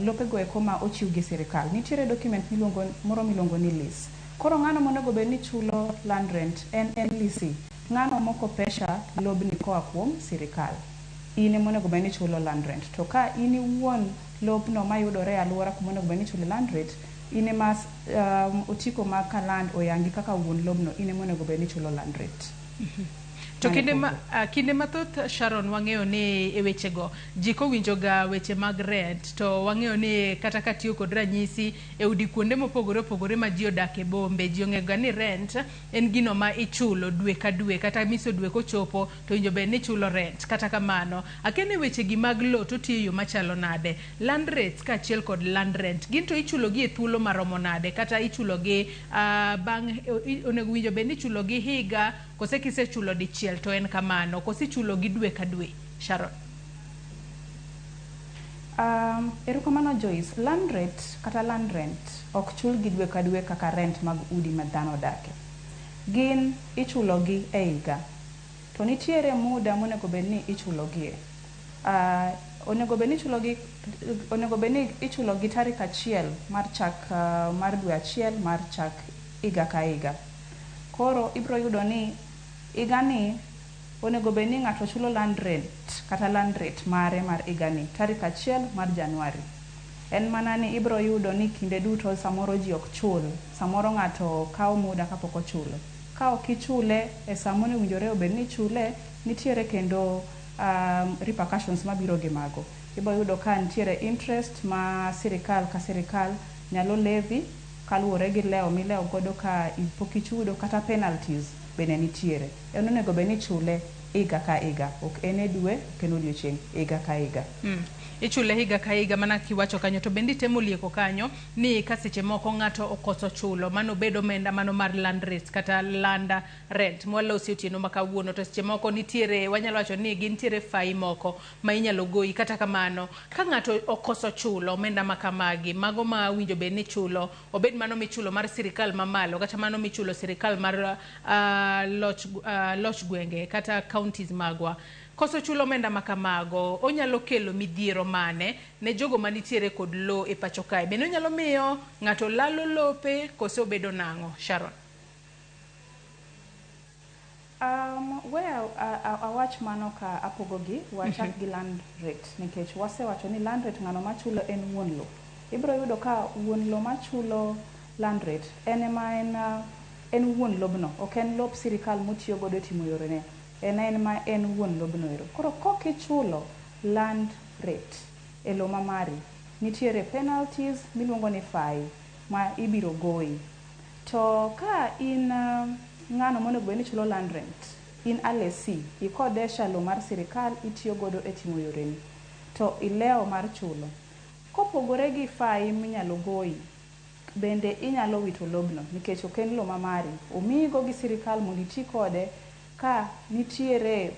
Speaker 3: lopego eko ma ochiw gi sirikal. Nitiere document miluongo moro miluongo ni lease. Koro ng'ano monego bed ni chulo land rent en lessee. Ng'ano mokopesha lobni koa kuom sirikal. In ema onego bed ni ichulo land rent. To ka in iwuon lobno mayudore e aluora kuma onego bed ni ichule land rate, in ema otiko mag ka land oyangi kaka wuon lobno, in ema onego bed ni ichulo land rate.
Speaker 1: To
Speaker 3: Mano
Speaker 1: kinde ma,
Speaker 3: pogruok.
Speaker 1: Kinde mathoth, Sharon, wang'eyo ni e wechego ji kowinjo ga weche mag rent to wang'eyo ni kata katiyo kod ranyisi e udi kuonde mopogore opogore ma ji odak e bombe, ji ong'eyo ga ni rent en gino ma ichulo dwe ka dwe, kata miso dwe kochopo to winjo bed ni ichulo rent. Kata kamano, akia ni weche gi mag lowo to tiyo e yo machalo nade? Land rates kaachiel kod land rent gin to ichulo gi e thuolo maromo nade, kata ichulo gi bang' onego winjo bed ni ichulo gi higa, kose kisechulo dichiel to en kamano, kose ichulo gi dwe ka dwe, Sharon?
Speaker 3: Erokamano Joyce. Land rate kata land rent ok chul gi dwe ka dwe kaka rent mag udi ma dhano odake. Gin ichulo gi e higa. To nitiere muda monego bed ni ichulo gie. Onego bed ni ichulo gi tarik 1 mar chak mar dwe 1 mar chak higa ka higa. Koro ibiro yudo ni higani onego bed ni ng'ato chulo land rent kata land rate mare mar higani tarik 1 mar Januari. En mana ni ibiro yudo ni kinde duto samoro ji ok chul, samoro ng'ato kawo muda kapok ochulo. Ka ok ichule e sa monowinjore obed ni ichule, nitiere kendo repercussions mabiro gi mago. Ibiro yudo ka nitiere interest ma sirikal ka sirikal nyalo levy kaluwore gi lewo milewo godo ka pok ichudo, kata penalties bende nitiere. En onego bed ni ichule higa ka higa, ok en e dwe, ok en odiochieng', higa ka higa.
Speaker 1: Ichule higa ka higa mana kiwacho kanyo, to bende itemo lieko kanyo ni ka seche moko ng'ato okoso chulo mano bed omenda mano mar land rates kata land rent mwalosi otieno ma kawuono, to seche moko nitiere, wanyalo wacho ni gintiere fai moko ma inyalo goyi. Kata kamano, ka ng'ato okoso chulo omenda ma kamagi, mago ma winjo bed ni chulo, obed mano michulo mar sirikal mamalo kata mano michulo sirikal mar loch gwenge kata counties magwa, koso chulo omenda ma kamago onyalo kelo midhiero mane ne jogo manitiere kod lowo e pacho kae? Bende onyalo miyo ng'ato lalo lope, kose obedo nang'o, Sharon?
Speaker 3: Weya awach mano ka apogogi, wachak gi land rate, nikech wasewacho ni land rate ng'ano machulo en wuon lo. Ibiro yudo ka wuon lo machulo land rate en ema en wuon lobno, ok en lop sirikal motiyo godo e timo yorene. En ma en wuon lobno ero. Koro kok ichulo land rate e lo ma mari, nitiere penalties miluongo ni fai ma ibiro goyi. To ka in ng'ano monego bed ni chulo land rent, in a lessee, ikodesha lo mar sirikal itiyo godo e timo yoreni, to ilewo mar chulo. Kopogore gi fai minyalo goyi, bende inyalo wito lobno nikech ok en lo ma mari. Omiyigo gi sirikal mondo iti kode ka nitiere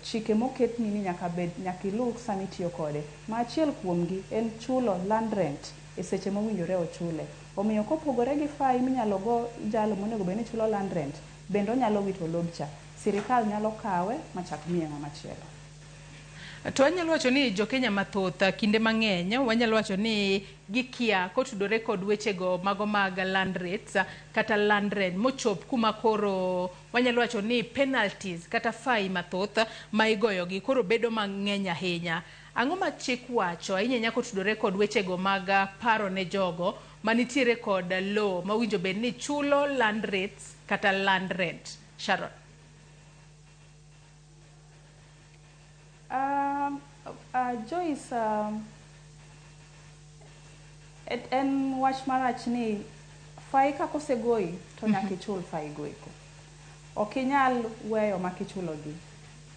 Speaker 3: chike moketni ni nyaka bed nyaka iluw sama itiyo kode. Ma achiel kuomgi en chulo land rent e seche mowinjore ochule. Omiyo kopogore gi fai minyalo go jalo monego bed ni chulo land rent, bende onyalo wito lobcha. Sirikal nyalo kawe machak miye ng'ama chielo.
Speaker 1: To wanyalo wacho ni jokenya mathoth kinde mang'eny wanyalo wacho ni gikia kotudore kod wechego mago mag land rates kata land rent, mochop kuma koro wanyalo wacho ni penalties kata fai mathoth ma igoyogi koro bedo mang'eny ahinya. Ang'o ma chik wacho ahinya ahinya kotudore kod wechego mag paro ne jogo manitiere kod lowo mawinjo bed ni chulo land rates kata land rent, Sharon?
Speaker 3: Joyce, en wach marach ni fai kaka osegoyi to nyaka ichul fai go eko. Ok inyal weyo mak ichulogi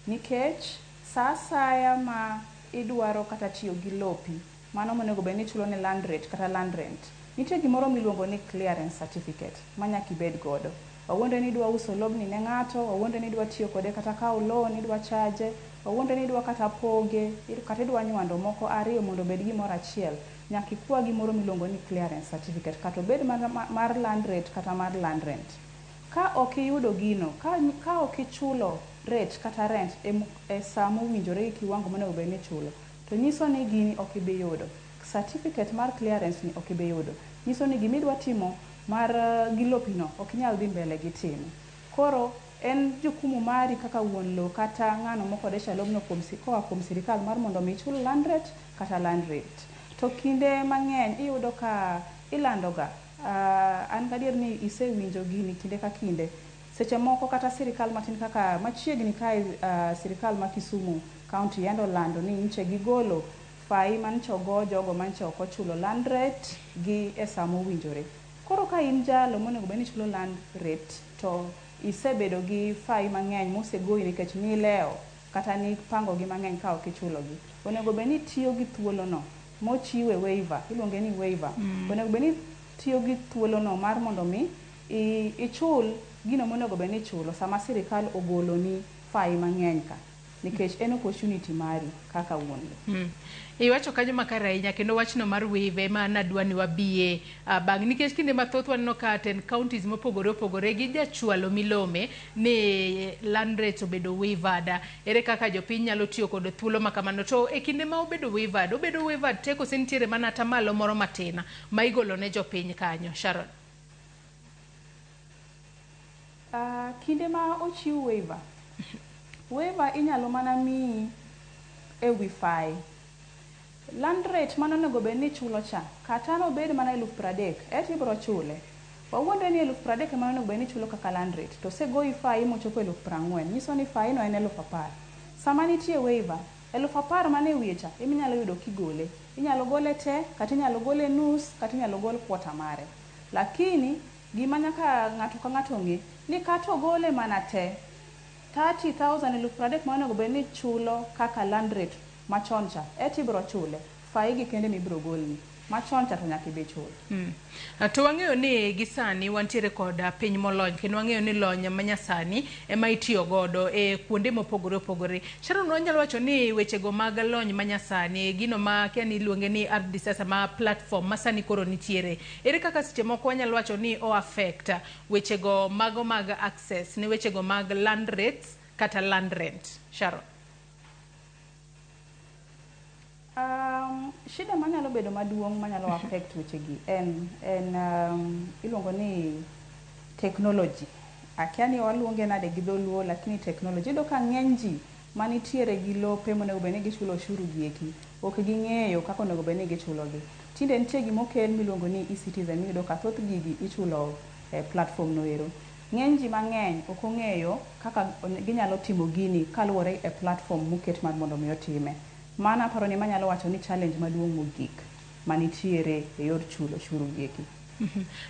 Speaker 3: nikech sa asaya ma idwaro kata tiyo gi lopi, mano monego bed ni ichulo ne land rate kata land rent, nitie gimoro miluongo ni clearance certificate ma nyaka ibed godo. Wawuondre ni idwa uso lobni ne ng'ato, wawuondre ni idwa tiyo kode kata kawo loan, idwa chaje, wawuondre ni idwa kata poge, kata idwa nywando moko ariyo mondo obed gimoro achiel, nyaka ikwa gimoro miluongo ni clearance certificate, kata obed mar land rate kata mar land rent. Ka ok iyudo gino, ka ok ichulo rate kata rent e sa mowinjore gi kiwango monego bed ni ichulo, to nyiso ni gini ok ibi yudo. Certificate mar clearance ni ok ibi yudo. Nyiso ni gimidwa timo mar gi lopino ok inyal dhi mbele gi time. Koro en jukumu mari kaka wuon lowo kata ng'ano mokodesha lobno kuom koa kuom sirikal mar mondo mi ichul land rate kata land rate. To kinde mang'eny iyudo ka ilandoga, an gadier ni isewinjo gini kinde ka kinde. Seche moko kata sirikal matin kaka machiegni kae, sirikal ma Kisumu County yande olando ni nyiche gigolo fai manyiche ogo jogo manyiche ok ochulo land rate gi e sa mowinjore. Koro ka in jalo monego bed ni ichulo land rate to isebedo gi fai mang'eny mosegoyi nikech nilewo kata nipango gi mang'eny ka ok ichulogi. Onego bed ni itiyo gi thuolono mochiwe waiver, iluonge ni waiver. Onego bed ni itiyo gi thuolono mar mondo mi ichul gino monego bed ni ichulo sama sirikal ogoloni fai mang'eny ka. Nikech en opportunity mari kaka wuon lowo.
Speaker 1: Iwacho kanyo makare ahinya kendo wachno mar waiver ema nadwa ni wabiye bang' nikech kinde mathoth waneno ka ten counties mopogore opogore gi jachwalo milome ni land rates obedo waived. Ere kaka jopiny nyalo tiyo kod thuolo ma kamano? To e kinde ma obedo waived te kose nitiere mana atamalo moro matin ma igolo ne jopiny kanyo? Sharon.
Speaker 3: Kinde ma ochiw waiver, waiver inyalo mana miyi e wi fai. Land rate mano onego bed ni ichulo cha, kata nobed mana 30,000, eti ibiro chule. Wawuondre ni 30,000 ema onego bed ni ichulo kaka land rate, to osegoyi fai mochopo 40,000, nyiso ni fai no en 10,000. Sama nitie waiver, 10,000 mane wiye cha ema inyalo yudo kigole. Inyalo gole te, kata inyalo gole nus, kata inyalo gol quarter mare. Lakini gima nyaka ng'ato ka ng'ato ng'e ni kata ogole mana te, 30,000 30,000 ma onego bed ni ichulo kaka land rate machon cha, eti ibiro chule. Fai gi kende mibiro golni. Machon cha to nyaka ibi chul.
Speaker 1: To wang'eyo ni gi sani wantiere kod piny molony kendo wang'eyo ni lony manyasani ema itiyo godo e kuonde mopogore opogore. Sharon, wanyalo wacho ni wechego mag lony manyasani, gino ma kia ni iluonge ni Ardhi ma platform ma sani koro nitiere. Ere kaka seche moko wanyalo wacho ni o affect wechego mago mag access ne wechego mag land rates kata land rent? Sharon.
Speaker 3: Shida manyalo bedo maduong' manyalo affect wechegi en iluongo ni technology. Akia ni waluonge nade gi dholuo, lakini technology. Iyudo ka ng'eny ji manitiere gi lope monego bed ni gichulo osuru gi eki, ok ging'eyo kaka onego bed ni gichulo gi. Tinde nitie gimokel miluongo ni e-citizen, miyudo ka thoth gigi ichulo e platform no ero. Ng'eny ji mang'eny ok ong'eyo kaka ginyalo timo gini kaluwore e platform moket mar mondo mi otime. Mano aparo ni manyalo wacho ni challenge maduong' mogik manitiere e yor chulo osuru gi eki.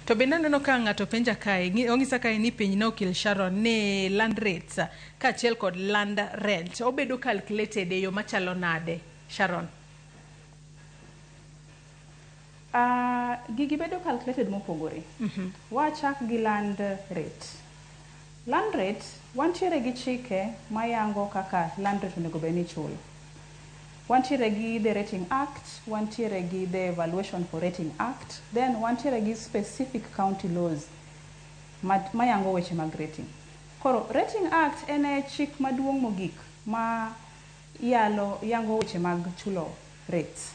Speaker 1: To bende aneno ka ng'ato penja kae, ong'isa kae ni penj ne okil Sharon ni land rates kaachiel kod land rent obedo calculated e yo machalo nade, Sharon?
Speaker 3: Gigi bedo calculated mopogore. Wachak gi land rate. Land rate, wantiere gi chike mayango kaka land rate onego bed ni ichulo. Wantiere gi the Rating Act, wantiere gi the Evaluation for Rating Act, then wantiere gi specific county laws mayango weche mag rating. Koro Rating Act en e chik maduong' mogik ma yango weche mag chulo rates.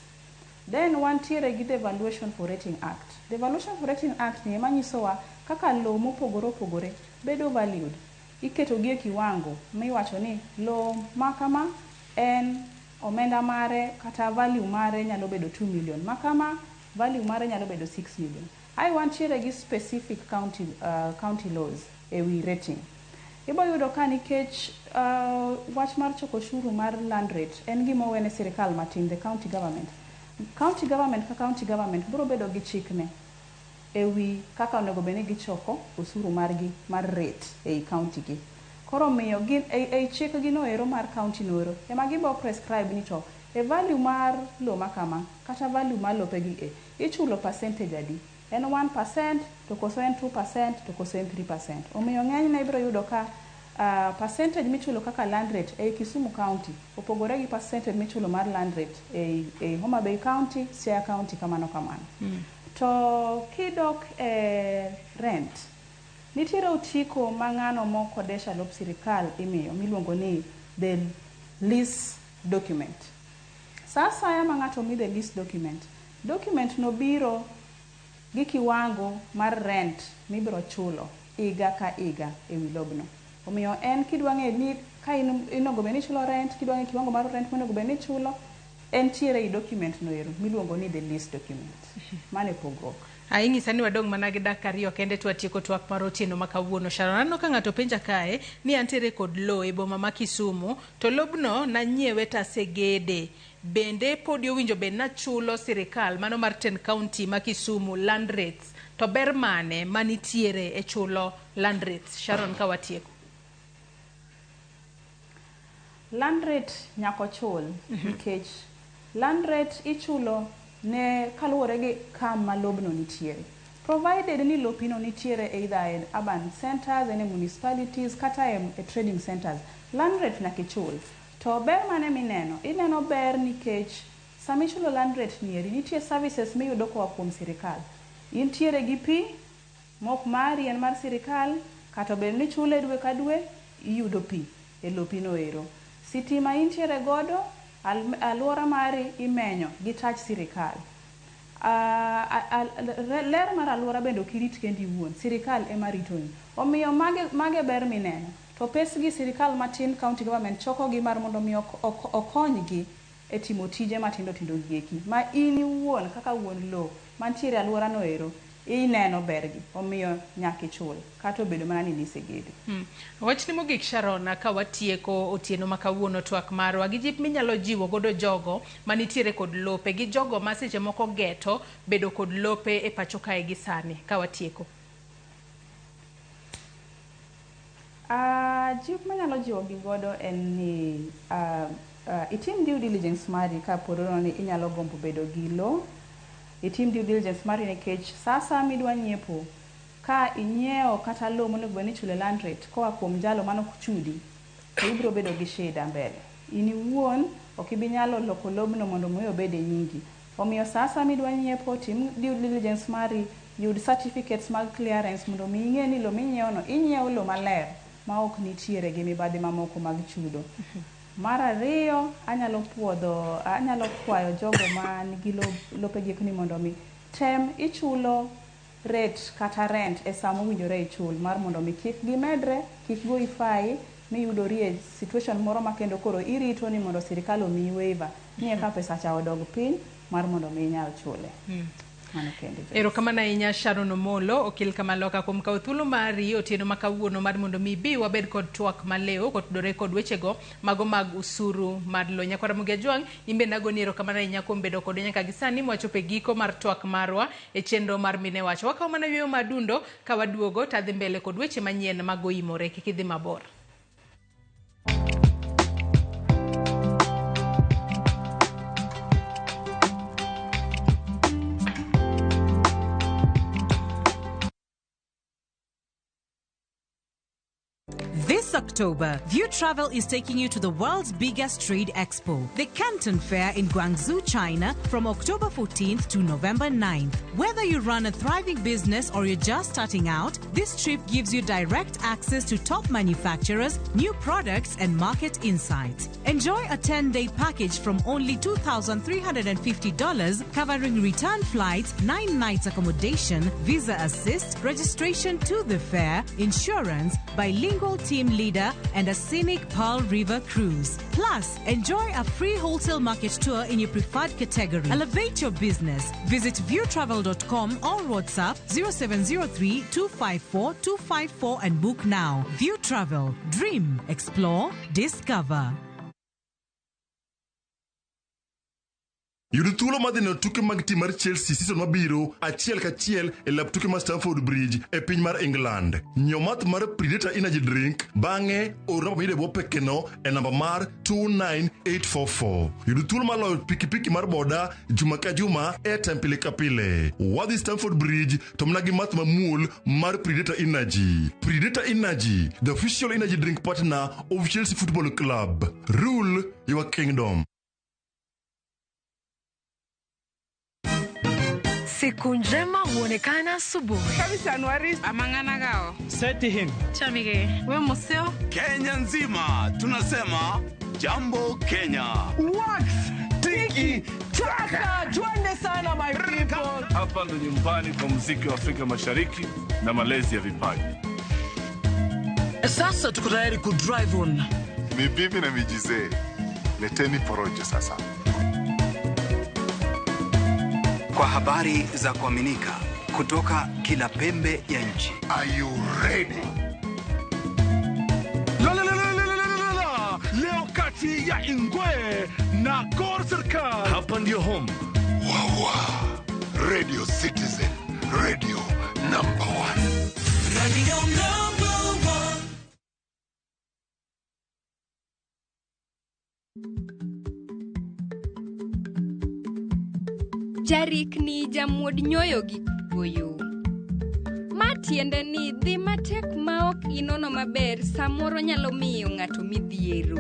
Speaker 3: Then wantiere gi the Evaluation for Rating Act. The Evaluation for Rating Act ni ema nyisowa kaka lowo mopogore opogore bedo valued. Iketo gi e kiwango miwacho ni lowo ma kama en omenda mare kata value mare nyalo bedo 2 million. Ma kama value mare nyalo bedo 6 million. Ai wantiere gi specific county laws e wi rating. Ibo yudo ka nikech wach mar choko osuru mar land rate en gima owene sirikal matin, the county government. County government ka county government biro bedo gi chikne e wi kaka onego bed ni gichoko osuru margi mar rate ei county gi. Koro miyo gin ei chikgi no ero mar county no ero ema gibo prescribe ni to e value mar lowo ma kama kata value mar lopegi e ichulo percentage adi. En 1% to koso en 2% to koso en 3%. Omiyo ng'enyne ibiro yudo ka percentage michulo kaka land rate ei Kisumu County opogore gi percentage michulo mar land rate ei Homa Bay County, Siaya County, kamano kamano. To kidok e rent, Nitiere otiko ma ng'ano mokodesha lop sirikal imiyo miluongo ni the lease document. Sa asaya ma ng'ato mi the lease document, document no biro gi kiwango mar rent mibiro chulo higa ka higa ewi lobno. Omiyo en kidwa ng'eyo ni ka in onego bed ni ichulo rent, kidwa ng'eyo kiwango mar rent monego bed ni ichulo, entiere e document no ero miluongo ni the lease document. Mano e pogruok.
Speaker 1: Ing'isa ni wadong' mana gi dakika ariyo kende to watieko twak mar otieno ma kawuono. Sharon, aneno ka ng'ato penja kae ni antiere kod lowo e boma ma Kisumu to lobno nanyiewe tasegede. Bende podi owinjo bed nachulo sirikal mano mar 10 county ma Kisumu land rates. To ber mane manitiere e chulo land rates? Sharon, ka watieko.
Speaker 3: Land rate nyaka ochul nikech land rate ichulo ne kaluwore gi kama lobno nitiere. Provided ni lopino nitiere either e urban centers, en e municipalities kata e trading centers, land rate nyaka ichul. To ber mane mineno? Ineno ber nikech sama ichulo land rate ni eri, nitie services miyudo koa kuom sirikal. Intiere gi pi mok mari en mar sirikal, kata obed ni ichule dwe ka dwe, iyudo pi e lopino ero. Sitima intiere godo, alwora mari imenyo gi tach sirikal. Ler mar alwora bende ok irit kendi iwuon, sirikal ema ritoni. Omiyo mage ber mineno. To pesgi sirikal matin county government chokogi mar mondo mi okonygi e timo tije matindo tindo gieki ma in iwuon kaka wuon lowo mantiere e alwora no ero ineno bergi. Omiyo nyaka ichul kata obedo mana ni nisegedo.
Speaker 1: Wachni mogik Sharon, ka watieko otieno ma kawuono twak marwa gi jip minyalo jiwo godo jogo manitiere kod lope gi jogo ma seche moko geto bedo kod lope e pacho kae gi sani ka watieko.
Speaker 3: Jip manyalo jiwo gi godo en ni itim due diligence mari kapod ni inyalo gombo bedo gi lowo. Itim due diligence mari nikech sa asaya midwa nyiepo, ka inyiewo kata lowo monego bed ni ichulo land rate koa kuom jalo manok chudi, to ibiro bedo gi shida mbele. In iwuon ok ibi nyalo loko lobno mondo mi obed e nyingi. Omiyo sa asaya midwa nyiepo, tim due diligence mari, yud certificates mag clearance mondo mi ing'e ni lowo minyiewo no, inyiewo lowo maler ma ok nitiere gi mibadhi mamoko mag chudo. Mar ariyo, anyalo puodho, anyalo kwayo jogo man gi lopegi ni mondo mi tem ichulo rate kata rent e sama owinjore ichul mar mondo mi kik gimedre, kik goyi fai miyudori e situation moro ma kendo koro irito ni mondo sirikal omiyi waiver ni eka pesa cha odog piny mar mondo mi inyal chule. Mano kende.
Speaker 1: Erokamano ahinya Sharon Omolo, okil Kamaloka kuom kawo thuolo mari otieno ma kawuono mar mondo mi ibi wabed kod twak malew kotudore kod wechego mago mag usuru mar lowo. Nyakwar Ramogi Ajwang', in bende agoni erokamano ahinya kuom bedo kodwa nyaka gi sani mwachopo e giko mar twak marwa e chenro mar Mine Wacho. Wakawo mana yueyo madundo ka waduogo to adhi mbele kod weche manyien mag oimore. Kik idhi mabor.
Speaker 2: This October, View Travel is taking you to the world's biggest trade expo, the Canton Fair in Guangzhou, China, from October 14th to November 9th. Whether you run a thriving business or you're just starting out, this trip gives you direct access to top manufacturers, new products, and market insights. Enjoy a 10 day package from only $2,350, covering return flights, 9 nights accommodation, visa assist, registration to the fair, insurance, bilingual team leader, and a scenic Pearl River cruise. Plus, enjoy a free wholesale market tour in your preferred category. Elevate your business. Visit viewtravel.com or WhatsApp 0703 254 254 and book now. View Travel. Dream, explore, discover.
Speaker 9: Yud thuolo mar dhi neno tuke mag tim mar Chelsea season mabiro achiel kachiel e lap tuke mar Stamford Bridge e piny mar England. Nyiew math mar Predator Energy Drink bang'e or namba miyudo e bwo pekeno e namba mar 29844. Yud thuolo mar loyo pikipiki mar boda juma ka juma airtime pile ka pile. Wadhi Stamford Bridge to mana gi math mamuol mar Predator Energy. Predator Energy, the official energy drink partner of Chelsea Football Club. Rule your kingdom.
Speaker 12: Siku njema huonekana asubuhi.
Speaker 15: Seti him.
Speaker 12: Chamige. We museo.
Speaker 16: Kenya nzima tunasema jambo Kenya.
Speaker 15: Wax tiki taka, twende sana my people.
Speaker 17: Hapa ndo nyumbani kwa muziki wa Afrika Mashariki na malezi ya vipaji.
Speaker 13: Sasa tuko tayari ku drive on.
Speaker 18: Ni bibi na mijizee, leteni porojo sasa.
Speaker 16: Kwa habari za kuaminika kutoka kila pembe ya nchi.
Speaker 18: Are you ready?
Speaker 9: La, la, la, la, la, la, la, la. Leo kati ya Ingwe na Gor Serikal.
Speaker 17: Hapa ndio home.
Speaker 18: Wawa. Radio Citizen, radio number one.
Speaker 11: Radio number one.
Speaker 19: Jarikni jamuod nyoyo gi kuoyo. Ma tiende ni dhi matek ma ok inono maber samoro nyalo miyo ng'ato midhiero.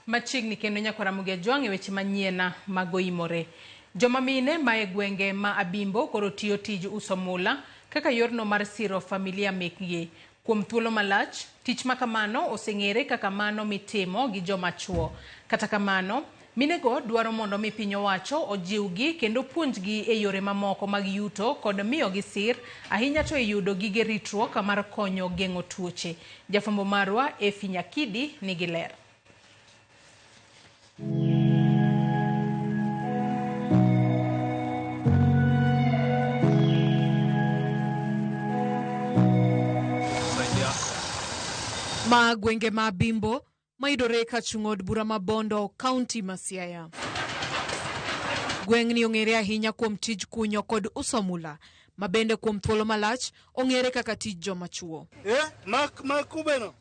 Speaker 1: Machiegni kendo nyaka Ramogi Ajwang' e weche manyien mag oimore. Joma mine ma e gwenge ma Abimbo koro tiyo tij uso mula kaka yorno mar siro familia mekgi. Kuom thuolo malach, tich ma kamano oseng'ere kaka mano mitimo gi joma chuo. Kata kamano, minego dwaro mondo mi piny owacho ojiwgi kendo puonjgi e yore mamoko mag yuto kod miyogi sir, ahinya to e yudo gige ritruok mar konyo geng'o tuoche. Jafwambo marwa Efi Nyakidi nigi ler.
Speaker 20: Ma gwenge ma Abimbo mayudore kachung' od bura ma Bondo, kaunti ma Siaya. Gweng'ni ong'ere ahinya kuom tij kunyo kod uso mula, ma bende kuom thuolo malach ong'ere kaka tij joma chuo.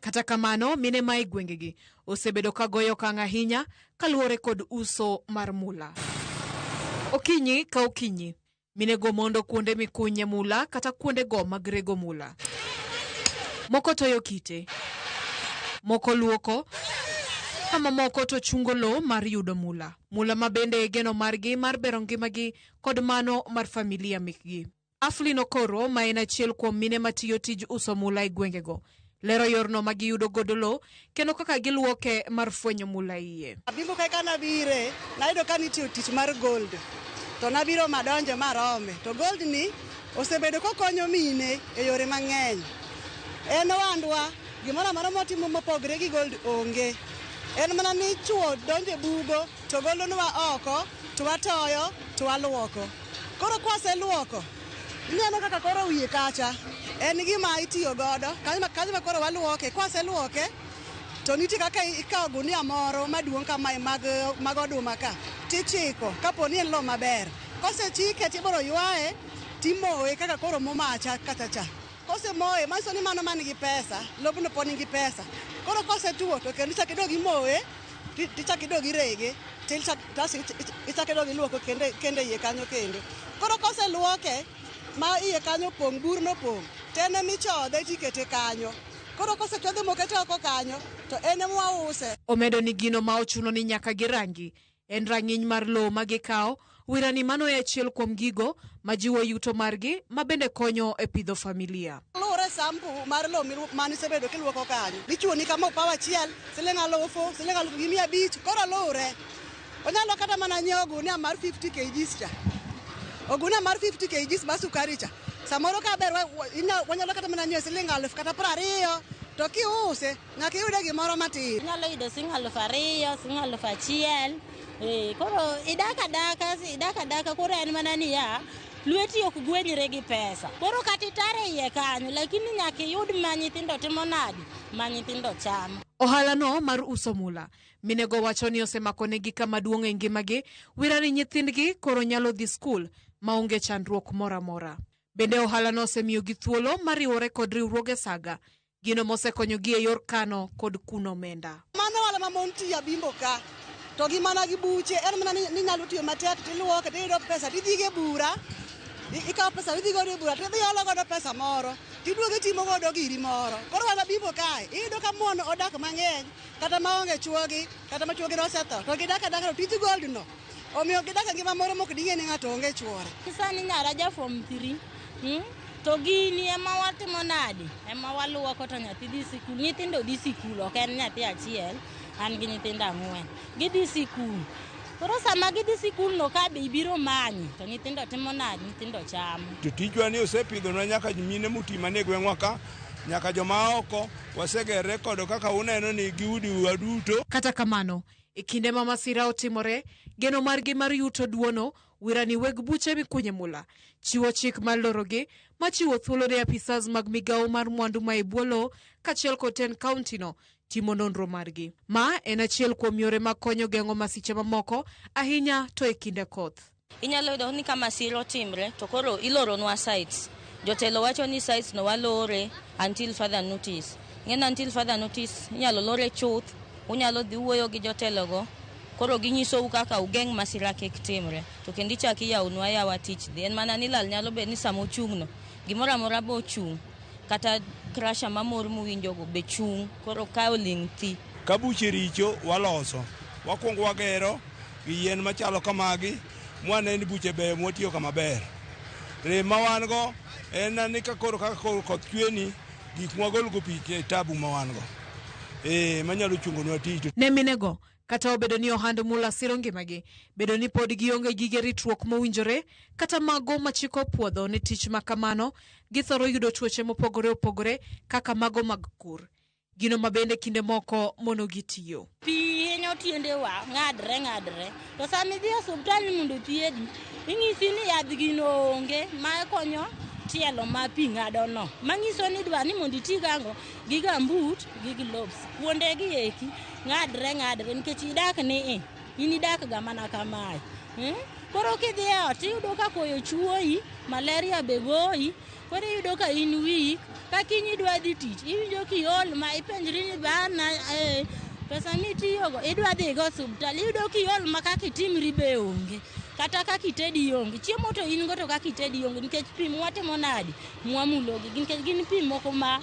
Speaker 20: Kata kamano, mine ma e gwengegi osebedo ka goyo okang' ahinya kaluwore kod uso mar mula. Okinyi ka okinyi, minego mondo kuonde mikunye mula kata kuonde go mag rego mula. Moko toyo kite, moko luoko, kama moko to chungo lowo mar yudo mula. Mula ma bende e geno margi mar bero ngimagi kod mano mar familia mekgi. Aflin Okoro, ma en achiel kuom mine matiyo tij uso mula e gwengego, lero yorno ma giyudo godo lowo kendo kaka giluoke mar fwenyo mula iye.
Speaker 21: Abimbo kaka nabire, nayudo ka nitiyo tich mar gold. To nabiro madonjo marome. To gold ni osebedo kokonyo mine e yore mang'eny. En owandwa, gimoro amora motimo mopogre gi gold onge. En mana ni chuo donjo e bugo, to golonwa oko, to watoyo, to waluoko. Koro kwaseluoko, ineno kaka koro wiye kacha, en gima itiyo godo, kanyo ma koro waluoke, kwaseluoke, to nitie kaka ikawo gunia moro maduong' kamae mag oduma ka, tichiko kapo ni en lowo maber. Kosechike tibiro ywaye, timoye kaka koro momacha kacha cha. Kosemoye, manyiso ni mano man gi pesa, lobno pod nigi pesa. Koro kosetuo to kendo ichako idog imoye, tichako idog irege, tichako idog iluoko kendo iye kanyo kendo. Koro koseluoke, ma iye kanyo opong', burno opong', to en emichodhe tikete kanyo. Koro kosechodhe mokete oko kanyo, to en ema wause.
Speaker 20: Omedo ni gino ma ochuno ni nyaka girangi en rang'iny mar lowo ma gikawo, wirani mano e achiel kuom gigo majiwo yuto margi ma bende konyo e pidho familia.
Speaker 21: Luwore sampu mar lowo manisebedo kiluoko kanyo. Ichuoni kama opaw achiel, siling' 1000, siling' 1500, koro luwre. Onyalo kata mana nyiewo ogunia mar 50 kgs cha. Ogunia mar 50 kgs mar sukari cha. Samoro ka ber wanyalo kata mana nyiewe siling 1000 kata 20, to kiuse nyaka iyude gimoro matin.
Speaker 4: Inyalo yudo siling 2000, siling 1000. Koro idak adaka, koro en mana niya, lweti ok gwenyre gi pesa. Koro kata itare iye kanyo, lakini nyaka iyud ma nyithindo timo nadi, ma nyithindo chamo.
Speaker 20: Ohala no mar uso mula minego wacho ni osemakonegi kama duong' e ngimagi, wira ni nyithindgi koro nyalo dhi skul maonge chandruok moro amora. Bende ohala no osemiyogi thuolo mar riwore kod riwruoge saga, gino mosekonyogi e yor kano kod kuno omenda.
Speaker 21: Mano ohala ma mon tiyo Abimbo ka, to gi mana gi buche, en mana ni inyalo tiyo matek tiluoke tiyudo pesa tidhigo e bura, ikawo pesa tidhi godo e bura tidhi olo godo pesa moro tiduogo itimo godo giri moro. Koro wan Abimbo kae iyudo ka mon odak mang'eny kata maonge chuogi kata ma chuogi nosetho to gidak adaka to tij gold no omiyo gidak e ngima moro mok ding'e ni ng'ato onge chuore.
Speaker 4: Sani nyara ja form 3, to gini ema watimo nadi, ema waluoko to nyathi dhi sikul, nyithindo dhi sikul, ok en nyathi achiel, an gi nyithindo 4, gidhi sikul. Koro sama gidhi sikul no ka be ibiro manyi to nyithindo timo nadi, nyithindo chamo.
Speaker 5: To tijwa ni osepidhonwa nyaka mine moti manie gweng'wa ka, nyaka joma oko wasegerre kodo kaka uneno ni giudi wa duto.
Speaker 20: Kata kamano, e kinde ma masira otimore, geno margi mar yuto duono wirani weg buche mikunye mula chiwo chik mar lorogi machiwo thuolo ne apisas mag migawo mar mwandu ma e bwo lowo kaachiel kod tend kaunti no timo nonro margi. Ma en achiel kuom yore mag konyo geng'o masiche mamoko ahinya to e kinde koth.
Speaker 6: Inyalo yudo ni ka masira otimre to koro iloronwa sites. Jotelo wacho ni sites no walore until further notice. Ng'en until further notice inyalo lore chuth, unyalo dhi wuoyo gi jotelogo, koro ginyisou kaka ugeng' masira kik timre. To kendo ichak iyawnwa yawa tich dhi. En mana ni lal nyalo bet ni sama ochung'no, gimoro amora bo ochung', kata crusher mamor muwinjogo be chung', koro ka oling' thi.
Speaker 5: Ka buche richo waloso, wakwongo wagero gi yien machalo kamagi, mwaneno ni buche beyo mwatiyo kama ber. Rem ma wan go en ni ka koro kaka koro koth chweni, gik mwagolgo pi e tabu ma wan go. Manyalo chungonwa tich.
Speaker 20: Ne minego, kata obedo ni ohand mula siro ngimagi, bedo ni pod gionge gige ritruok mowinjore, kata mago machiko puodho ne tich ma kamano, githoro yudo tuoche mopogore opogore kaka mago mag kur. Gino ma bende kinde moko mono gitiyo.
Speaker 4: Pi hinyo tiendewa, ng'adre. To sama idhi e osiptal mondo thiedhi, inyisi ni yadh gino onge ma konyo tielo ma pi ng'ado no. Manyiso ni idwa ni mondo iti gang'o, gi gambut, gi gloves. Kuonde gi eki ng'adre nikech idak ni in idak ga mana kamae. Koro kidhi e ot iyudo ka koyo chuoyi, malaria be goyi, koro iyudo ka in weak, ka kiny idwa dhi tich, iwinjo kiol ma ipenjri ni bana pesa mitiyogo idwa dhi go osiptal, iyudo kiol ma kaka itimri be onge. Kata kaka itedi onge, chiemo to in go to kaka itedi onge, nikech pi mwatimo nadi, mwamulogi, nikech gin pi moko ma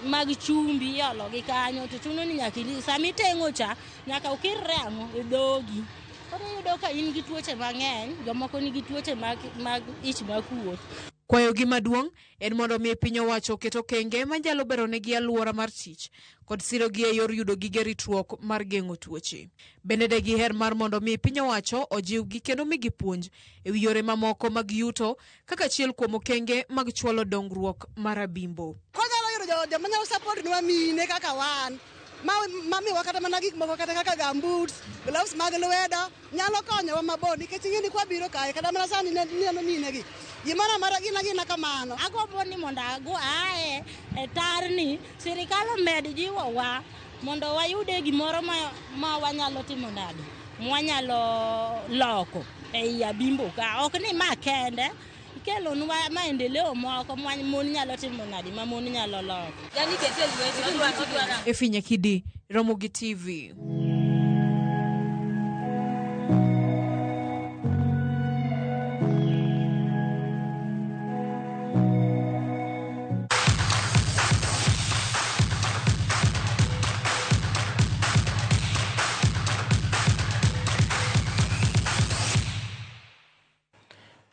Speaker 4: mag chumbi iologi kanyo, to chuno ni nyaka sama iteng'o cha, nyaka ukirre ang'o e dhogi. Koro iyudo ka in gi tuoche mang'eny, jomoko nigi tuoche mag ich makuot.
Speaker 20: Kwayogi maduong' en mondo mi piny owacho oket okenge manyalo beronegi alwora mar tich kod sirogi e yor yudo gige ritruok mar geng'o tuoche. Bende de giher mar mondo mi piny owacho ojiwgi kendo migi puonj e wi yore mamoko mag yuto kaka achiel kuom okenge mag chwalo dongruok mar Abimbo.
Speaker 21: Konyalo yudo joma nyalo support nwa mine kaka wan, mamiwa kata mana gik moko kata kaka gumboots, gloves mag lwedo, nyalo konyowa mabor nikech ing'e ni kwabiro kae kata mana sani neno minegi. Gimoro amora gina kamano.
Speaker 4: Agombo ni mondo ago ae e tarni, sirikal omed jiwowa mondo wayude gimoro ma wanyalo timo nade, mwanyalo loko ei Abimbo ka. Ok ni ma kende, ikelonwa maendeleo moko ma mon nyalo timo nade, ma mon nyalo loko.
Speaker 20: Efi Nyakidi, Ramogi TV.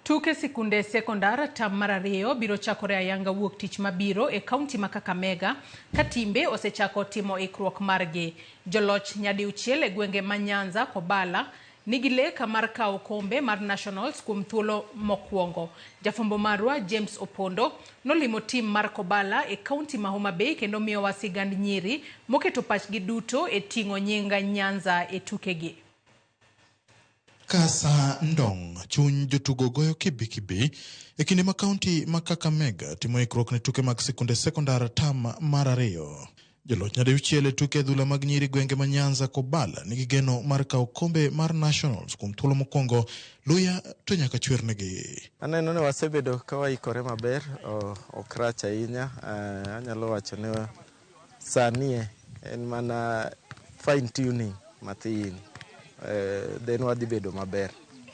Speaker 1: Tuke sikunde sekondar tam mar 2 biro chakore ayanga wuok tich mabiro e kaunti ma Kakamega ka timbe osechako timo ikruok margi. Joloch nyadiuchiel e gwenge ma Nyanza, Kobala nigi lek mar kawo kombe mar Nationals kuom thuolo mokwongo. Jafwambo marwa James Opondo nolimo tim mar Kobala e kaunti ma Homa Bay kendo miyowa sigand nyiri moketo pachgi duto e ting'o nying Nyanza e tukegi.
Speaker 7: Kasa Ndong chuny jotugo goyo kibikibi e kinde ma kaunti ma Kakamega timo ikruok ne tuke mag sikunde sekondar tam mar ariyo. Joloch nyadiuchiel e tuke adhula mag nyiri gwenge ma Nyanza Kobala nigi geno mar kawo kombe mar Nationals kuom thuolo mokwongo luya to nyaka chwernegi.
Speaker 8: Aneno ni wasebedo ka waikore maber, ok rach ahinya. Anyalo wacho ni sani en mana fine tuning mathin, then wadhi bedo maber.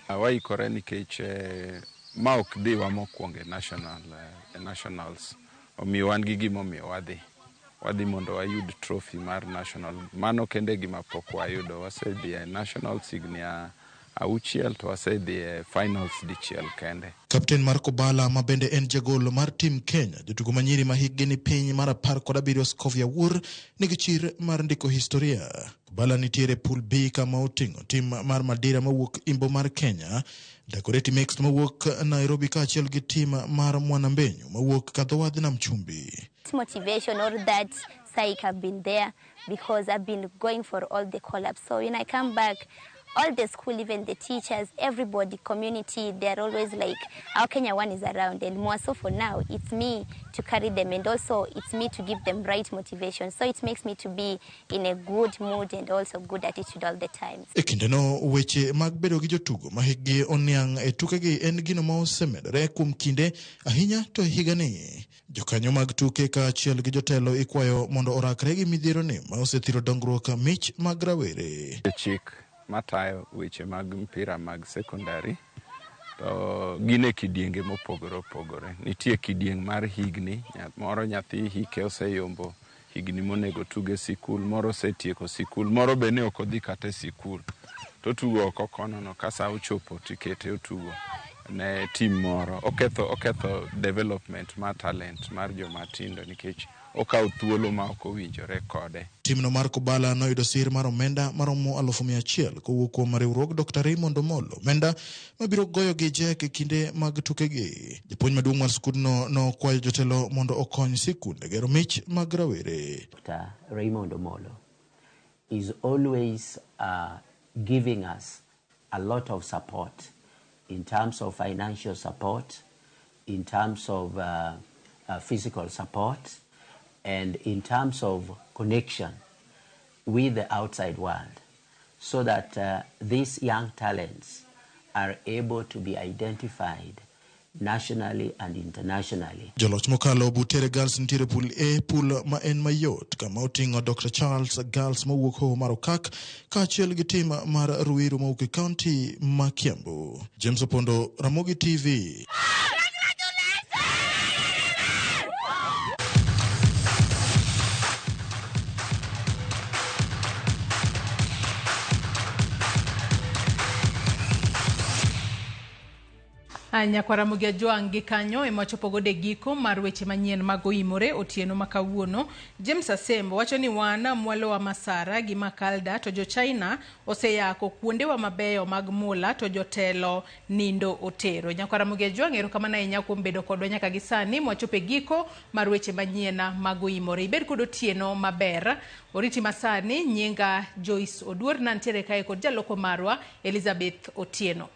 Speaker 17: Waikore nikech ma ok dhiwa mokwongo e nationals, omiyo wan gi gimomiyo wadhi. Wadhi mondo wayud trophy mar national. Mano kende gima pok wayudo. Wasedhi e nationals higni 6 to wasedhi e finals dichiel kende.
Speaker 7: Kapten mar Kobala ma bende en jagol mar tim Kenya, jotugo ma nyiri ma hikgi ni piny mar 17 Scovia Wuor nigi chir mar ndiko historia. Kobala nitiere pool B kama oting'o tim mar Madira mawuok Imbo mar Kenya, Dagoretti Mixed mawuok Nairobi kaachiel gi tim mar Mwanambenyu mawuok Kadhowadh Nam Chumbi.
Speaker 10: Motivation or that psych have been there because I've been going for all the call-ups. So when I come back, all the school, even the teachers, everybody, community, they're always like, our Kenya one is around. And more so for now, it's me to carry them, and also it's me to give them right motivation. So it makes me to be in a good mood and also good attitude all the time.
Speaker 7: E kindeno weche mag bedo gi jotugo ma hikgi oniang' e tukegi en gino ma osemedore kuom kinde ahinya to e higani. Jokanyo mag tuke kaachiel gi jotelo ikwayo mondo orakre gi midhieroni ma osethiro dongruok mich mag rawere.
Speaker 17: Chik matayo weche mag mpira mag sekondari to gin e kidienge mopogore opogore. Nitie kidieng' mar higni, moro nyathi hike oseyombo higni monego tuge sikul, moro osetieko sikul, moro be ne ok odhi kata e sikul. To tugo oko kono no ka sa ochopo tikete otugo ne tim moro. Oketho development mar talent mar joma tindo nikech okawo thuolo ma ok owinjore kode.
Speaker 7: Timno mar Kobala noyudo sir mar omenda maromo 100,000 kowuok kuom riwruog Dr. Raymond Omolo, omenda mabiro goyo gi jek e kinde mag tukegi. Japuonj maduong' mar skundno nokwayo jotelo mondo okony sikunde gero mich mag rawere.
Speaker 14: Dr. Raymond Omolo is always giving us a lot of support in terms of financial support, in terms of physical support, and in terms of connection with the outside world, so that these young talents are able to be identified nationally and internationally.
Speaker 7: Joloch mokalo Butere Girls nitiere pool A, pool ma en mayot kama oting'o Dr. Charles Girls mowuok Hoho mar Okak kaachiel gi tim mar Ruiru mowuok e kaunti ma Kiambu. James Opondo, Ramogi TV.
Speaker 1: Nyakwar Ramogi Ajwang' gi kanyo ema wachopo godo e giko mar weche manyien mag oimore otieno ma kawuono. James Asembo wacho ni wan mwalowa Masara gi Makalda to jo China oseyako kuondewa mabeyo mag mula to jotelo nindo otero. Nyakwar Ramogi Ajwang' erokamano ahinya kuom bedo kodwa nyaka gi sani mwachopo e giko mar weche manyien mag oimore. Ibed kod otieno maber. Oriti masani nyinga Joyce Oduor nantiere kae kod jaloko marwa Elizabeth Otieno.